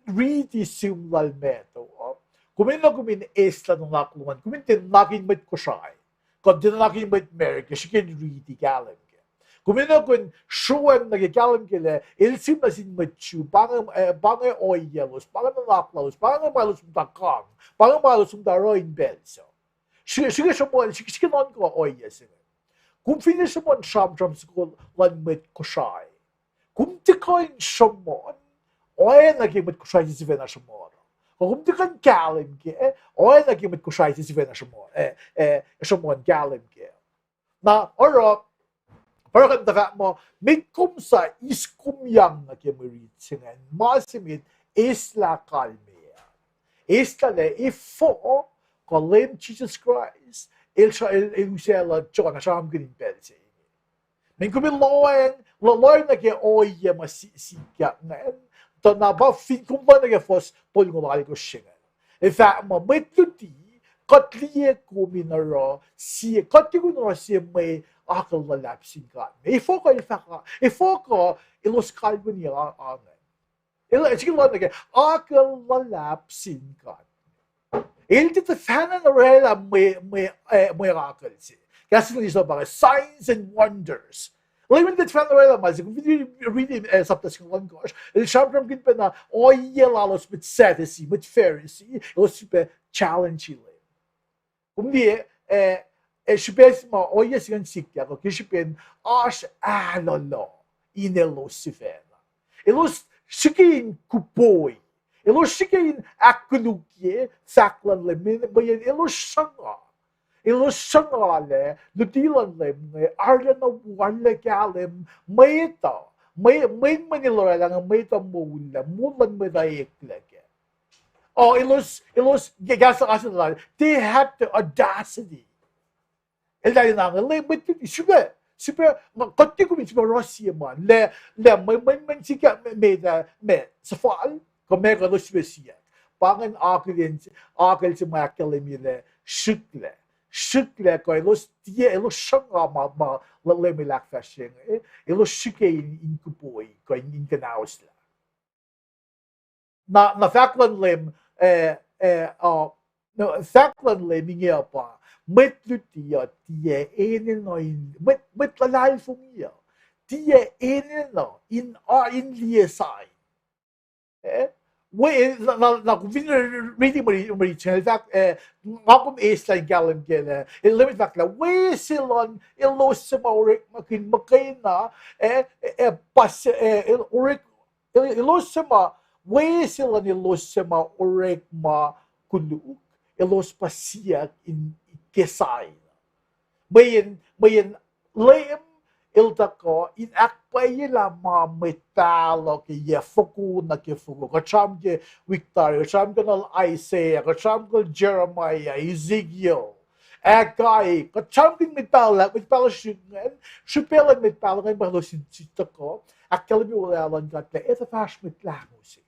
riti sihm lal Matthew uh, kom enenuh kom in eslah nuhnak lom an, kom in tiac nuhnak in mwet Kosrae, kuh tiac nuhnak in mwet America, srihke in riti kahlwem kac. Kom enenuh kom in sroacng nuh ke kahlwem kac lah el sihm nuh sin mwet Jew, pa inge, eh, pa inge ohiyac lalos, pa inge nuhnak lalos, pa inge ma elos muhta kang, pa inge ma elos muhta oruh in pacl suc. Srihke, srihke sruhmuhn, srihke, srihke nuhnkuh ohiyac se inge. Kom fin sruhmuhn sramsram soko luhn mwet Kosrae, kom tiac kuh in sruhmuhn oacna ke mwet Kosrae se sifacna sruhmuhn uh. Kuh kom tiac kuh in kahlwem kac oacna ke mwet Kosrae se sifacna sruhmuhn, eh, eh, sruhmuhn kahlwem kac. Na oruh, pa oruh kuht muhta fahk muh, met kom sa eis kom yang nuh ke mwe rit se ingacn, ma se met eslah kalmeyac. Eslah lah efuh kuh Leum Jisus Kraist el, el, el usaclah John sramsramkihn in pacl se inge. Mweyen kom in lohacng, lo-, lohacng nuh ke ohiyac ma si-, sikyak ingacn, tuh na pa fin kom lohacng nuh ke fuhs tolngoul alkosr se ingacn, ac fahk muh mwet luti, kuht liye kom in oruh sie, kuht liye kom in oruh sie mwe akucl luhlahp sin God. Efuh kuh el fahk, efuh kuh elos kalweni a-, ange. El, srihke lohacng nuh ke akucl luhlahp sin God. El tiac tuhfahna orwaclah mwe, mwe, eh, mwe akucl se. Kahs in English pa inge signs and wonders. Leum el tiac tuhfahna orwaclah ma se, kom fin riti, eh, sapta singucul ohnkohsr, el sramsramkihn pacna ohiyac lalos mwet Sadducee, mwet Pharisee, elos sifilpac challenge Leum. Kom liye, eh, eh, srihpac se ma ohiyac se ingacn sikyak uh, ke srihpen oasr ahlolo in elos sifacna. Elos srihke in kupoi, Elos srihke in ahkkolukye fahk luhn Leum, mweyen elos sruhnga. Elos sruhnga lah luti luhn Leum inge arulacna wo, arulacna kahlwem, mwet uh, mwe-, mweyen mwet el orwaclah inge mwet uh moul lah, moul luhn mwet uh eklac kac. Oh, elos, elos, ke-, kahs, kahs in, they had the audacity. Eltahl in ange, le mwet luti, srihpac, srihpac, nga kuht tiac kom in srihpac oruh sie ma, lah, lah mwe-, mwe-, mwe-, sikyak me, me, me, suhfal, kuh meac kuh elos srihpac siyuck. Pa ingacn akihlen, akucl se ma ahkkahlwemye lah srihklac. Srihklac kuh elos tiac, elos sruhnga ma, ma, le-, Leum el ahkfahsrye inge, eh, elos srihke in, in kupoi, kuh in, in kuhnahoslah. Na, na fahk luhn Leum, eh, eh, uh, na fahk luhn Leum inge uh pa, mwet luti uh tiac enenuh in, mwet, mwet luhlahlfongi uh tiac enenuh in, uh, in liye sign. Eh? We, eh, na, na, na kom fin riti mari, mari channel fahk, eh, nga kom eislah in kahlwem ke lah, eh, Leum el fahk lah, we se luhn elos suc ma orekmakihn muhkwena, eh, eh, eh, pas, eh, el orek, el-, elos suc ma, we se luhn elos suc ma orekma koluk, elos pa siyuck in ke sign. Mweyen, mweyen Leum el tuhkuh in ahkpwacyelah ma mwet pahluh ke yac foko nuh ke foko. Kuht sramsram ke wik tari, kuht sramsram ke nuh Isaiah, kuht sramsram ke Jeremiah, Ezekiel, Haggai, kuht sramsramkihn mwet pahluh, mwet pahluh srihk ingacn, srihpac luhn mwet pahluh ingacn pa elos in tuhkuh ahkkahlwemye olwelah luhn God lah etuh fahsr Mwet Lahngo se.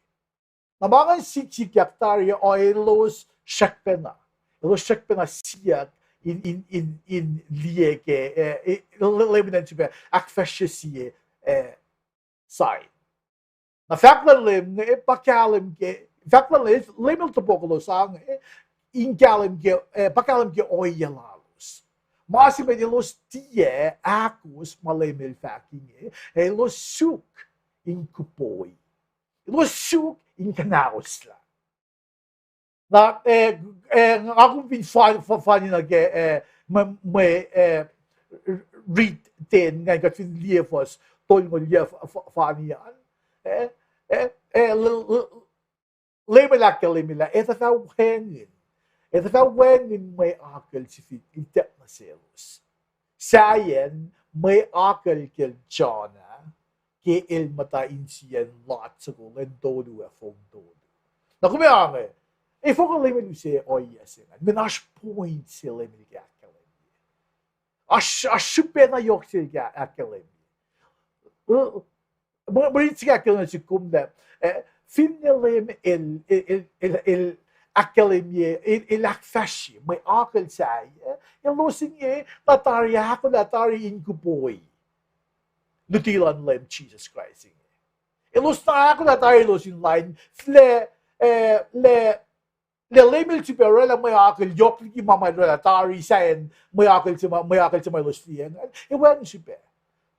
Na ma ingacn sikyak tari uh elos srackpacna. Elos srackpacna siyuck in, in, in, in liye ke, eh, eh, le-, Leum in srihpac ahkfahsrye sie, eh, sign. Na fahk luhn Leum inge pa kahlwem ke, fahk luhn Leum, Leum el topuk elos ange, in kahlwem ke, eh, pa kahlwem ke ohiyac lalos. Ma se met elos tiac ahkos ma Leum el fahk inge, elos suk in kupoi. Elos suk in kuhnahoslah. Na, eh, eh, nga kom fin fa-, fa-, fani nuh ke, eh, mwe, mwe, eh, rit ten, nga kuht fin liye fuhs tolngoul yac f-, f-, fani an. Eh, eh, eh, l-, l-, Leum el ahkkahlwemye lah etuh fah wacngihn, etuh fah wacngihn mwe akucl sifil ituck nuh selos. Sahyacn mwe akucl kacl Jonah, ke el muhta insiyacn lot soko lwen tolu ac fong tolu. Na kom ange, efuh kuh Leum el use ohiyac se ingacn, mweyen oasr point se Leum el ke ahkkahlwemye. Oasr, oasr srihpac na yohk se el ke ahkkahlwemye. Mwe, mwe rit se ke ahkkahlwemye nuh sihk kom lah, eh, finne Leum el, el, el, el, el ahkkahlwemye, el, el ahkfahsrye mwe akucl sahyac, elos inge na tari ahkolah tari in kupoi luti luhn Leum Jisus Kraist inge. Elos na ahkolah tari elos in lain, lah, eh, lah, lah Leum el sifilpac orwaclah mwe akucl yohk liki ma ma el orwaclah tari sahyacn mwe akucl se ma, mwe akucl se ma elos liye ingacn, e wacngihn srihpac.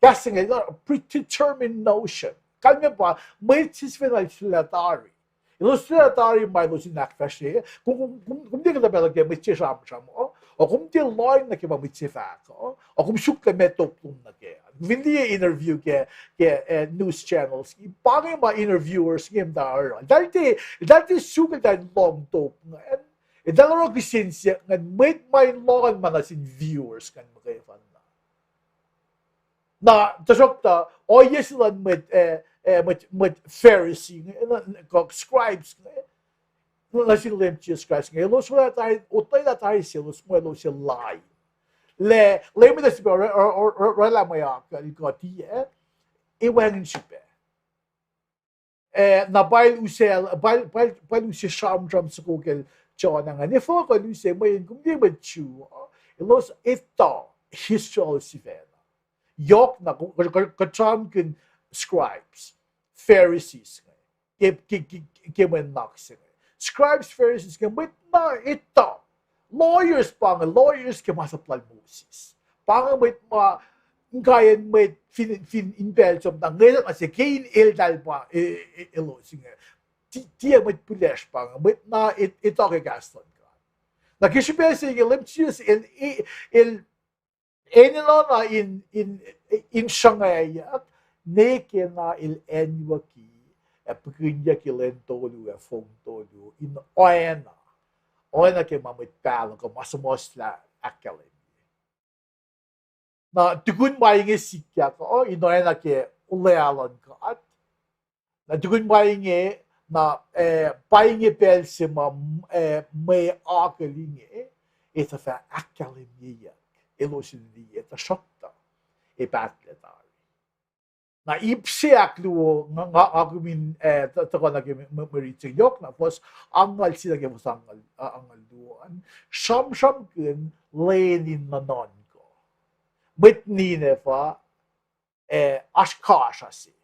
Kahs se inge, predetermined notion. Kalmac pa, mwet se sifacna el sulaclah tari. Elos sulaclah tari ma elos in ahkfahsrye. Kom, kom, kom, kom tiac kuhtuh pacl nuh ke mwet se sramsram uh, o kom tiac lohacng nuh ke ma mwet se fahk uh, o kom suk lah meac top lom nuh kac. Fin liye interview ke, ke, eh, news channels, pa inge ma interviewers inge muhta oruh. Eltahl tiac, eltahl tiac suk eltahl in lohng top ingacn. Eltahl oruh kihsen siyuck ingacn, mwet ma in lohng ma nuh sin viewers ingacn muhkwena. Na, tuhsruhktuh, ohiyac se luhn mwet, eh, eh, mwet, mwet Pharisee inge, eh, kuh scribes inge, nuh sin Leum Jisus Kraist inge, elos orwaclah tari, otwelah tari selos muh elos ac lain. Lah, Leum el sifilpac orwaclah mwe akucl kuh tiac, e wacngihn srihpac. Eh, na pacl use, pacl, pacl, pacl use sramsram soko kacl Jonah ingacn. Efuh kuh el use, mweyen kom liye mwet Jew uh, elos etuh Israel sifacna. Yohk na, kuht sramsramkihn scribes, Pharisees inge, ke, ke, ke, ke mwe nuhnak se inge. Scribes, Pharisees inge, mwet na etuh. Lawyers pa inge, lawyers ke masap lal Moses. Pa inge mwet ma, inkaiyacn mwet fin, fin in pacl som na ngwetacng se ke in eltahl pa, e, e, elos inge. Ti-, tiac mwet pihlesr pa inge, mwet na et-, etuh ke kahs luhn God. Na ke srihpac se inge Leum Jisus el, e-, el enenuh na in, in, in sruhngwacyuck, ne ke na el acnwucki, ac pihkihnyac ke lwen tolu ac fong tolu in oacna, oacna ke ma mwet pahluh kuh ma suhmuhslah ahkkahlwemye. Na tukun ma inge sikyak uh in oacna ke olwelah luhn God. Na tukun ma inge, na, eh, pa inge pacl se ma, eh, mwe akucl inge, eh, tuh fah ahkkahlwemyeyuck, elos in liye, tuhsruhktuh, eh, pahtlac tari. Na ip se ahkluo, nga, nga, nga kom in, eh, tu-, tuhkuh nuh ke mwe, mwe, mwe rit se yohk na, fuhs angngaul sie nuh ke fuhs angngaul, uh, angngaul luo an. Sramsramkihn lwen in nuhnuhnkuh. Mwet Nineveh, eh, oasr kasra se.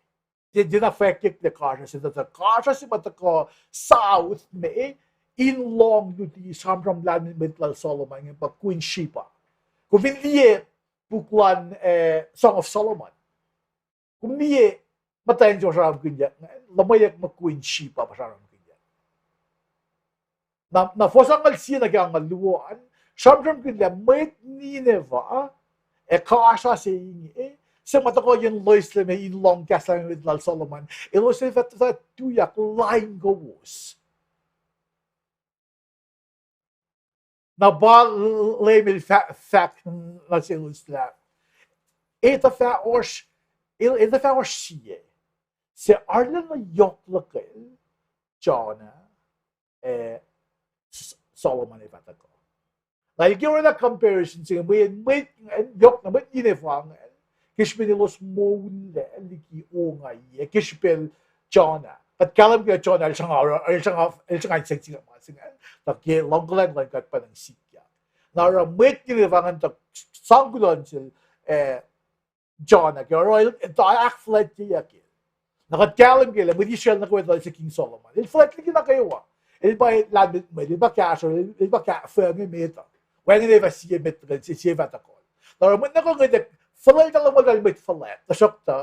Tiac, tiacna fwackyucklac kasra se, tuh kasra se ma tuhkuh south me, in lohng luti sramsram lahlmwetmwet lal Solomon inge pa Queen Sheba. Kom fin liye puk luhn, eh, Song of Solomon, kom liye muhtwacn se ma sramsramkihnyuck ingacn, luhmweyuck muh Queen Sheba pa sramsramkihnyuck. Na, na fuhs angngaul sie nuh ke angngaul luo an, sramsramkihn lah mwet Nineveh, ac kasra se inge, se ma tuhkuh yen loeslac me in lohng kahs lahlmwetmwet lal Solomon, elos ac fah, fah tuyak lain kowos. Na pa Leum el fah-, fahk nuh selos lah, e tuh fah oasr, e, e tuh fah oasr sie, se arulacna nuh yohk lukel Jonah, ac S-, Solomon ac fah tuhkuh. Na el ke orwaclah comparison se inge, mweyen mwet, yohk na mwet Nineveh ingacn, ke srihpen elos moul liki ongaiyac, ke srihpen Jonah. Kuht kahlwem ke Jonah el sruhnga, el sruhnga, el sruhnga in siyuck ma se ingacn, tuh ke luhngkuhlwacng luhn God pa in sikyak. Na oruh mwet Nineveh ingacn tuh sang kuloh nuh sel, eh, Jonah ke oruh el tuh ahkfuhlwactyeyuck el. Na kuht kahlwem ke lah mwet Israel nuh kwewa tuh se King Solomon, el fuhlwact liki nuh kwewa. El pa lahlmwetmwet, el pa kahsruh, el, el pa kah-, fong emet uh. Wacngihn ac fah sie met tuhkuh, sie, sie fah tuhkuh. Na oruh mwet nuh kwewa inge tuh fuhlwact, tahltahl mwet fuhlwact, tuhsruhktuh,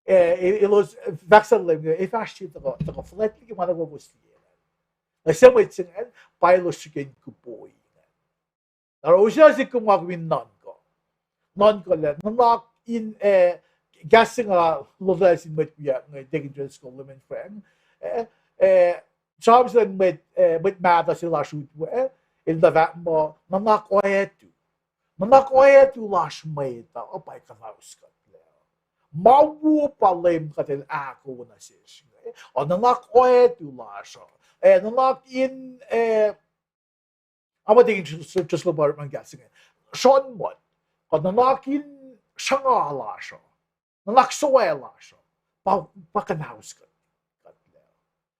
eh, e-, elos, eh, fahk sel Leum, e fahsr sie tuhkuh, tuhkuh fuhlwact liki ma nuh kwewa kowos liye. Na suc mwet se ingacn, pa elos srihke in kupoi ingacn. Na oruh use na sikyak ma kom in nuhnkuh. Nuhnkuh lah nuhnak in, eh, kahs se nga lotwelah sin mwet wiyuck inge, Deacon Driscoll, Leman Frank, eh, eh, sramsram se luhn mwet, eh, mwet mahtuh se lasr utwe, eh, el tuh fahk muh nuhnak oactu. Nuhnak oactu lasr mwet uh, pa kuhnaus kuhtlac. Ma wo pa Leum kuht el ahkoo nuh sesr inge, eh, nuhnak oactu lasr uh. Eh, nuhnak in, eh, a ma tikin Jerusalem pa orekma kahs se inge, sronmot, kuh nuhnak in sruhnga lasr uh, nuhnak sowac lasr uh, pa, pa kuhnaus kuht, kuhtlac.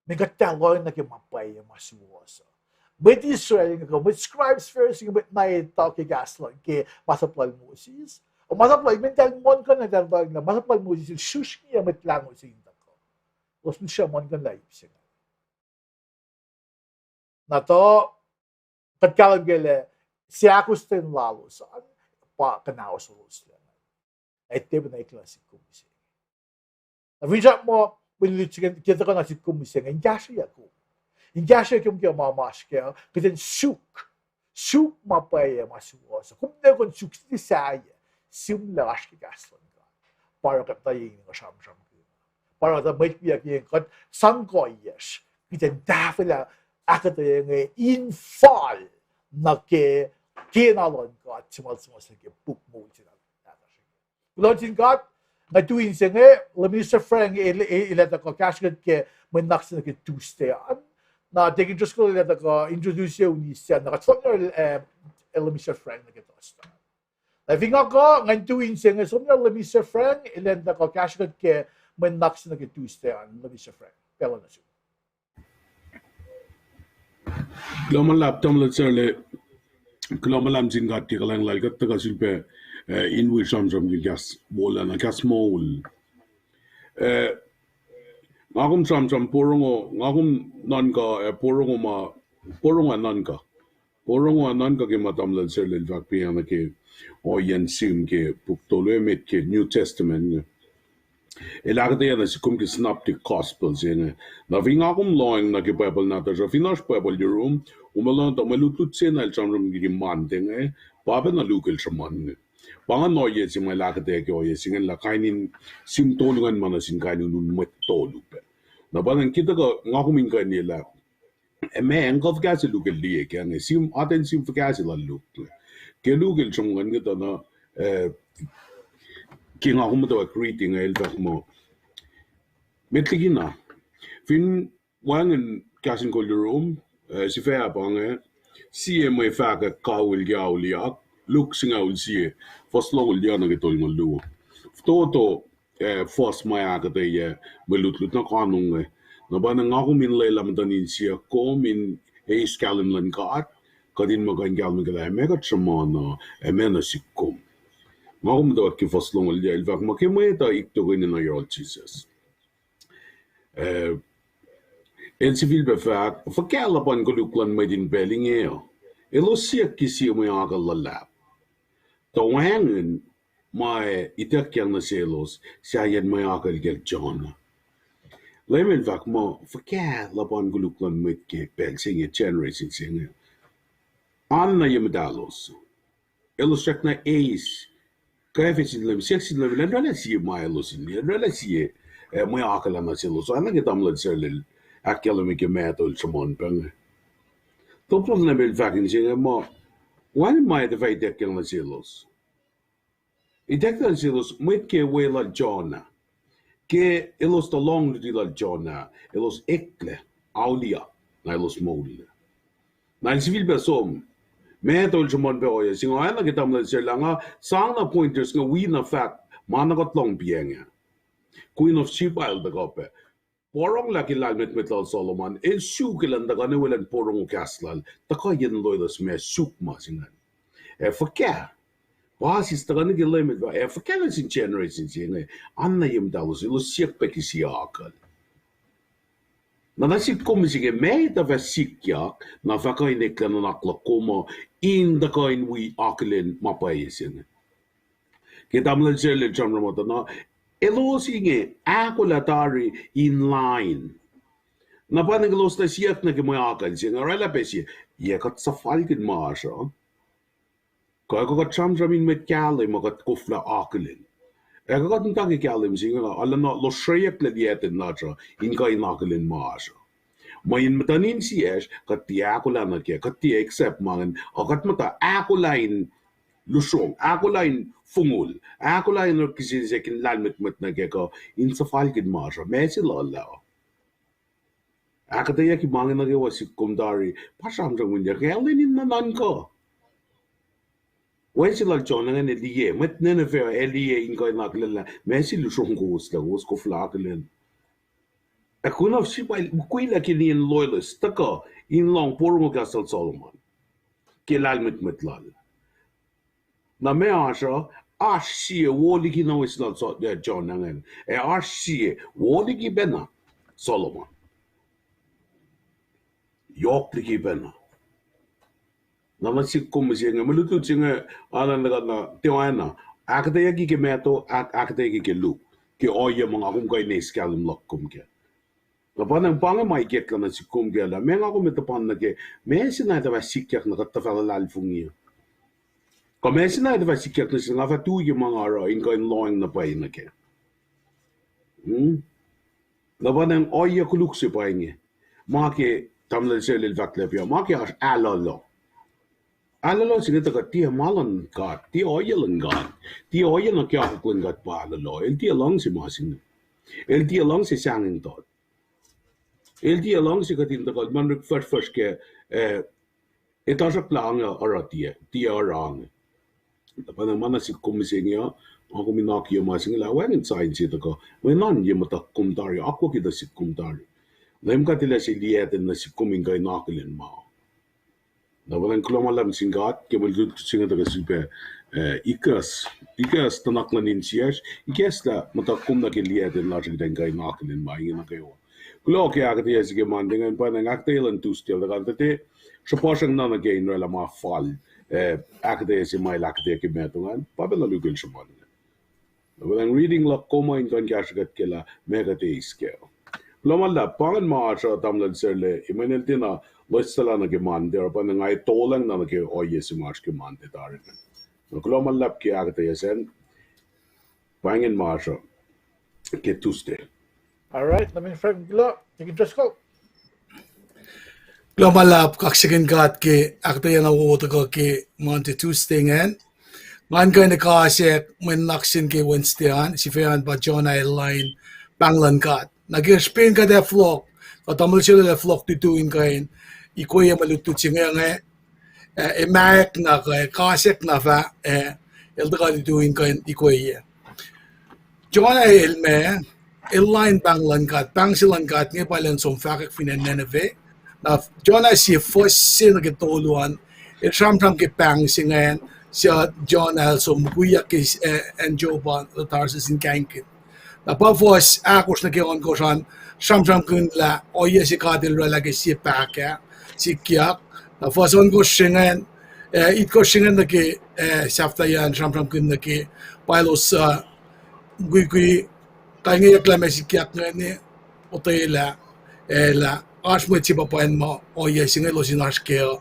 Mweyen kuht tuh lohng nuh ke ma pwacye, ma suwohs uh. Mwet Israel inge kuh mwet scribes, Pharisees inge, mwet na etuh ke kahs luhn, ke masap lal Moses. Masap lal, mweyen eltahl muhlkuhnlah, eltahl lohng lah masap lal Moses el srihsrngiyac mwet lahngo se in tuhkuh. Elos mihsre muhlkuhnlah ip se inge. Na tuh, kuht kahlwem ke lah, seahkostwen lalos an, pa kuhnauselos lac. Ac tiac pacna eklac nuh sihk kom mihsenge. Na finsrak muh, mwe luti se inge ke tuhkuh nuh sihk kom mihsenge, in kahsrweyuc kom. In kahsrweyuc kom ke ma masr kac, kuht in suk. Suk ma pwacye, ma suwohs uh. Kom ne kuh in suk siti sahyac, sihmlac oasr ke kahs luhn God. Pa oruh kuht tuh yen kuh sramsramkihn. Pa oruh tuh mwet wiyuck yen kuht sang kuhiyacsr, kuht in tahfwelah ahkuhtweyac inge in fal nuh ke kena luhn God, suhmuhslah ke puk moul se nahtuhsr inge. Kuloh nuh sin God, nga tu in se inge, Leum Minister Frank el, el, el ac tuhkuh kahsrwe kuht ke mwe nuhnak se nuh ke Tuesday an. Na Deacon Driscoll el ac tuhkuh introduce uni se an, na kuht som nuh, eh, Leum Minister Frank nuh ke Thursday. Na fin nga kuh, ngan tu in se inge, som nuh Leum Minister Frank, el ac tuhkuh kahsrwe kuht ke mwe nuhnak se nuh ke Tuesday an, Leum Minister Frank. Pacl uh nuh sum. Kuloh ma luhlahp, tamuhlwel Sarle, kuloh ma luhlahp sin God ke kuhlwacng lal kuht tuhkuh sulpac, eh, in wi sramsram ke kahs wolacna, kahs moul. Eh, nga kom sramsram porongo, nga kom nuhnkuh, eh, porongo ma, porongo ac nuhnkuh. Porongo ac nuhnkuh ke ma tamuhlwel Sarle el fahk pacna ke ohiyacn sihm ke puk tolu emet ke New Testament inge. El ahkuhtweyac nuh sihk kom ke Synoptic Gospel se inge. Na fin nga kom lohacng nuh ke Bible nahtuhsr uh, fin oasr Bible yurum, kom ac lohacng tuh mwe lutlut se na el sramsram ke Monday inge, pa pacna Luke el sruhmuhn inge. Pa ingacn ohiyac se ma el ahkuhtweyac ke ohiyac se ingacn lah kain in sihm tolu ingacn ma nuh sin kain in un mwet tolu pac. Na pa ingacn ke tuhkuh nga kom in kuh in liye lah, eh, ma nga fuhkah se Luke el liye kac inge, sim, atacn sim fuhkah se lal Luke. Ke Luke el sruhmuhn ngan kuhtuh na, eh, ke nga kom muhtwacwacack reading ah el fahk muh, met liki na, fin wacngihn kahs in kol yurum, eh, sifac pa inge, sie mwe fahkwack kawihl ke auliyak, Luke singucul sie, fuhs longoul yac nuh ke tolngoul luo. Fototo, eh, fuhs ma ahkuhtweyac mwe lutlut na kanon inge. Na pa na nga kom in lwelah muhtuhn insiyuck kom in eis kahlwem luhn God, kuht in muh kuh in kahlwem ke lah meac kuht sruhmuhn uh, ac meac nuh sihk kom. Nga kom muhtwacwacack ke fuhs longoul yac, el fahk muh ke mwet uh iktokohni nuh yohrohl Jisus, eh, el sifilpac fahk, fuhkah luhpan koluk luhn mwet in pacl inge uh? Elos siyuck ke sie mwe akucl luhlahp, tuh wacngihn ma ac ituckyang nuh selos sahyacn mwe akucl kacl Jonah. Leum el fahk muh fuhkah luhpan koluk luhn mwet ke pacl se inge, generation se inge. Oan na ye muhtahlos. Elos srackna eis kwacfe sin Leum, siyuck sin Leum, elan oraclah sie ma elos in liye, elan oraclah sie, eh, mwe akucl ah nuh selos. Oacna ke tamuhlwel Sarlel ahkkahlwemye ke Matthew el sruhmuhn pac inge. Top lal Leum el fahk in se inge muh, wacngihn ma ac tuh fah ituckyang nuh selos. Ituckyang nuh selos mwet ke we lal Jonah. Ke elos tuh lohng luti lal Jonah, elos eklac, auliyak, na elos moullac. Na el sifilpac som, Matthew el sruhmuhn pac ohiyac se inge, oacna ke tamuhlwel Sarlel ah, nga sang na pointers inge wi na fahk ma na kuht lohng piacng ah. Queen of Sheba el tuhkuh pac. Porongo lah ke lahlmwetmwet lal Solomon, el suk elan tuhkuh na weluhl in porongo kahs lal, tuhkuh yen loeloes ma suk ma se ingacn. Ac fuhkah, pa sis tuhkuh nuh ke Leum el fahk, ac fuhkah nuh sin generation se inge, oan na ye muhtahlos, elos siyuck pac ke sie akucl. Na nuh sihk kom se inge, meac tuh fah sikyak, na fah kuh in eklac nuhnak luhk kom uh, in tuhkuh in wi akihlen ma pwacye se inge. Ke tamuhlwel Sarlel sramsram muhta na, elos inge ahkolah tari in lain. Na pa na elos tuh siyuck nuh ke mwe akucl se inge, oraclah pac sie, yac kuht suhfalkihn ma oasr uh? Kuh kuh kuht sramsram in mwet kahlwem uh kuht koflah akihlen? Ac kuh kuht muhta ke kahlwem se inge, arulacna lohsreyucklac liyacten lasr uh in kuh in akihlen ma oasr uh? Mweyen muhtuhn insiyacsr, kuht tiac ahkolah nuh kac, kuht tiac accept ma ingacn, uh, kuht muhta ahkolah in lusrong, ahkolah in fongol, ahkolah in orekmakihn se ke lahlmwetmwet nuh kac kuh in suhfalkihn ma oasr uh, meac se lal uh? Ahkuhtweyucki ma inge nuh kwewa sihk kom tari, pa sramsramkihnyuck elan in nuhnuhnkuh. Wacngihn se lal Jonah ingacn el liye, mwet Nineveh ac liye in kuh in akihlen lah meac se lusrong kowos lah kowos koflah akihlen. Ac Queen of Sheba el mukwilac ke nien loeloes tuhkuh in lohng porongo kahs lal Solomon ke lahlmwetmwet lal. Na meac oasr uh? Oasr sie wo liki na wes lal Jonah ingacn, ac oasr sie wo liki pacna Solomon. Yohk liki pacna. Na nuh sihk kom se inge, mwe lutlut se inge, arulacna kuht na tiacna ahkuhtweyucki ke Matthew, ahkuhtweyucki ke Luke, ke ohiyac ma nga kom kuh in eis kahlwem luhk kom kac. Na pa na pa inge ma ikacklah nuh sihk kom kac lah meac nga kom etuh pan nuh ke, meac se na etuh fah sikyak na kuht tuh fah luhlahlfongi uh? Kuh meac se na etuh fah sikyak nuh sel nga fah tui ke ma nga oruh in kuh in lohacng na pwacye nuh kac? Na pa na ohiyac koluk se pa inge, ma ke tamuhlwel Sarlel fahk lah pa ma ke oasr ahlolo. Ahlolo se inge tuhkuh tiac ma luhn God, tiac ohiyac luhn God, tiac ohiyac na ke akwuck luhn God pa ahlolo. El tiac luhngse ma se inge. El tiac luhngse sahngweng tot. El tiac luhngse kuht in tuhkuh manrik fuhsrfuhsr ke, eh, etuh sruhk lah ange oruh tiac, tiac oruh ange. Na pa na ma nuh sihk kom mihsenge uh, nga kom in akiyac ma se inge lah wacngihn sign se tuhkuh, mwe nuhnak ye muhtuhk kom tari, akwucki nuh sihk kom tari. Leum God El ac se liyacten nuh sihk kom in kuh in akihlen ma. Na pa na kuloh ma luhlahp sin God ke mwe lutlut se inge tuhkuh sifilpac, eh, ikacs, ikacs nuhnak luhn insiyacsr, ikacslah muhtuhk kom nuh ke liyacten lasr kuht in kuh in akihlen ma inge nuh kwewa. Kuloh ke ahkuhtweyac se ke Monday ingacn, pa na ahkuhtweyac luhn Tuesday, tuh kuht tuh sruhpuhsrang na nuh ke in oraclah ma fal, eh, ahkuhtweyac se ma el ahkuhtweyac ke Matthew ingacn, pa pacna Luke el sruhmuhn ingacn. Na pa na reading luhk kom uh in kuh in kahsrwe kuht ke lah meac kuht eis kac. Kuloh ma luhlahp, pa ingacn ma oasr uh tamuhlwel Sarlel, mweyen el tiacna loessuhlah nuh ke Monday, oruh pa na nga etolacng na nuh ke ohiyac se ma oasr ke Monday tari ingacn. Na kuloh ma luhlahp ke ahkuhtweyac sacn, pa ingacn ma oasr uh ke Tuesday. All right, na men Frank, kuloh, Deacon Driscoll. Kuloh ma luhlahp, kaksakihn God ke ahkuhtweyac na wowo tuhkuh ke Monday, Tuesday ingacn. Ngan kuh in ekasack mwe nuhnak se ke Wednesday an, sifac an pa Jonah el lain pahng luhn God. Na ke srihpen kuht ac fohlohk, kuh tamuhlwel se el ac fohlohk tutu in kuh in ikweye mwe lutlut se inge, eh, emack na kuh ekasack na fah, eh, el tuhkuh tutu in kuh in ikweye. Jonah el ma, el lain pahng luhn God, pahng se luhn God inge pa elan som fahkwack fin acn Nineveh. Na Jonah sie fuhs se nuh ke tolu an, el sramsram ke pahng se ingacn, suc Jonah el som mukwiyak ke, eh, acn Joppa, Tarsus in kahingkihn. Na pa fuhs ahkosr nuh ke ohnkohsr an, sramsramkihn lah ohiyac se God el oraclah ke sie pahkah sikyak. Na fuhs ohnkohsr se ingacn, eh, itkohsr se ingacn nuh ke, eh, sahflahiyac an sramsramkihn nuh ke pa elos, uh, mukwikwi, kalngeyucklah ma sikyak ingacn, otwelah, eh, lah oasr mwet se pa pwacnma ohiyac se inge elos in oasr kac uh.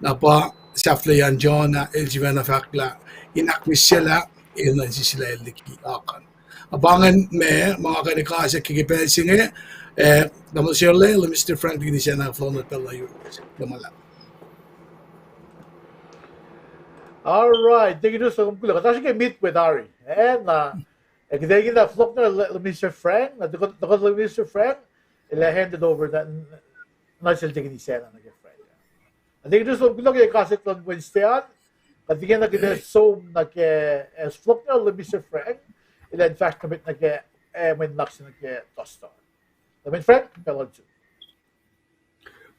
Na pa sahflahiyac an Jonah el sifacna fahk lah in ahkmihsyelah, el nuh in sisilah el liki akihn. Na pa ingacn ma, ma nga kuh in ekasack ke pacl se inge, eh, tamuhlwel Sharla, Minister Frank, Deacon Isacna, fohlohk nuh pacl uh, kuloh ma luhlahp. All right, Deacon Driscoll, kom kuloh. Kuht oasr ke midway tari. Eh, na, eh, kuht ac fohlohk nuh Minister Frank, na tuhkuh, tuhkuh Minister Frank, el ac hand it over nuh, nuh sel Deacon Isacna nuh ke Frank. Deacon Driscoll, kuloh ke ekasack luhn Wednesday an, kuht ingena kuht ac som nuh ke, eh, fohlohk nuh Minister Frank, el ac fahsr nuh met nuh ke, eh, mwe nuhnak se nuh ke Thursday. Minister Frank, pacl uh yohk.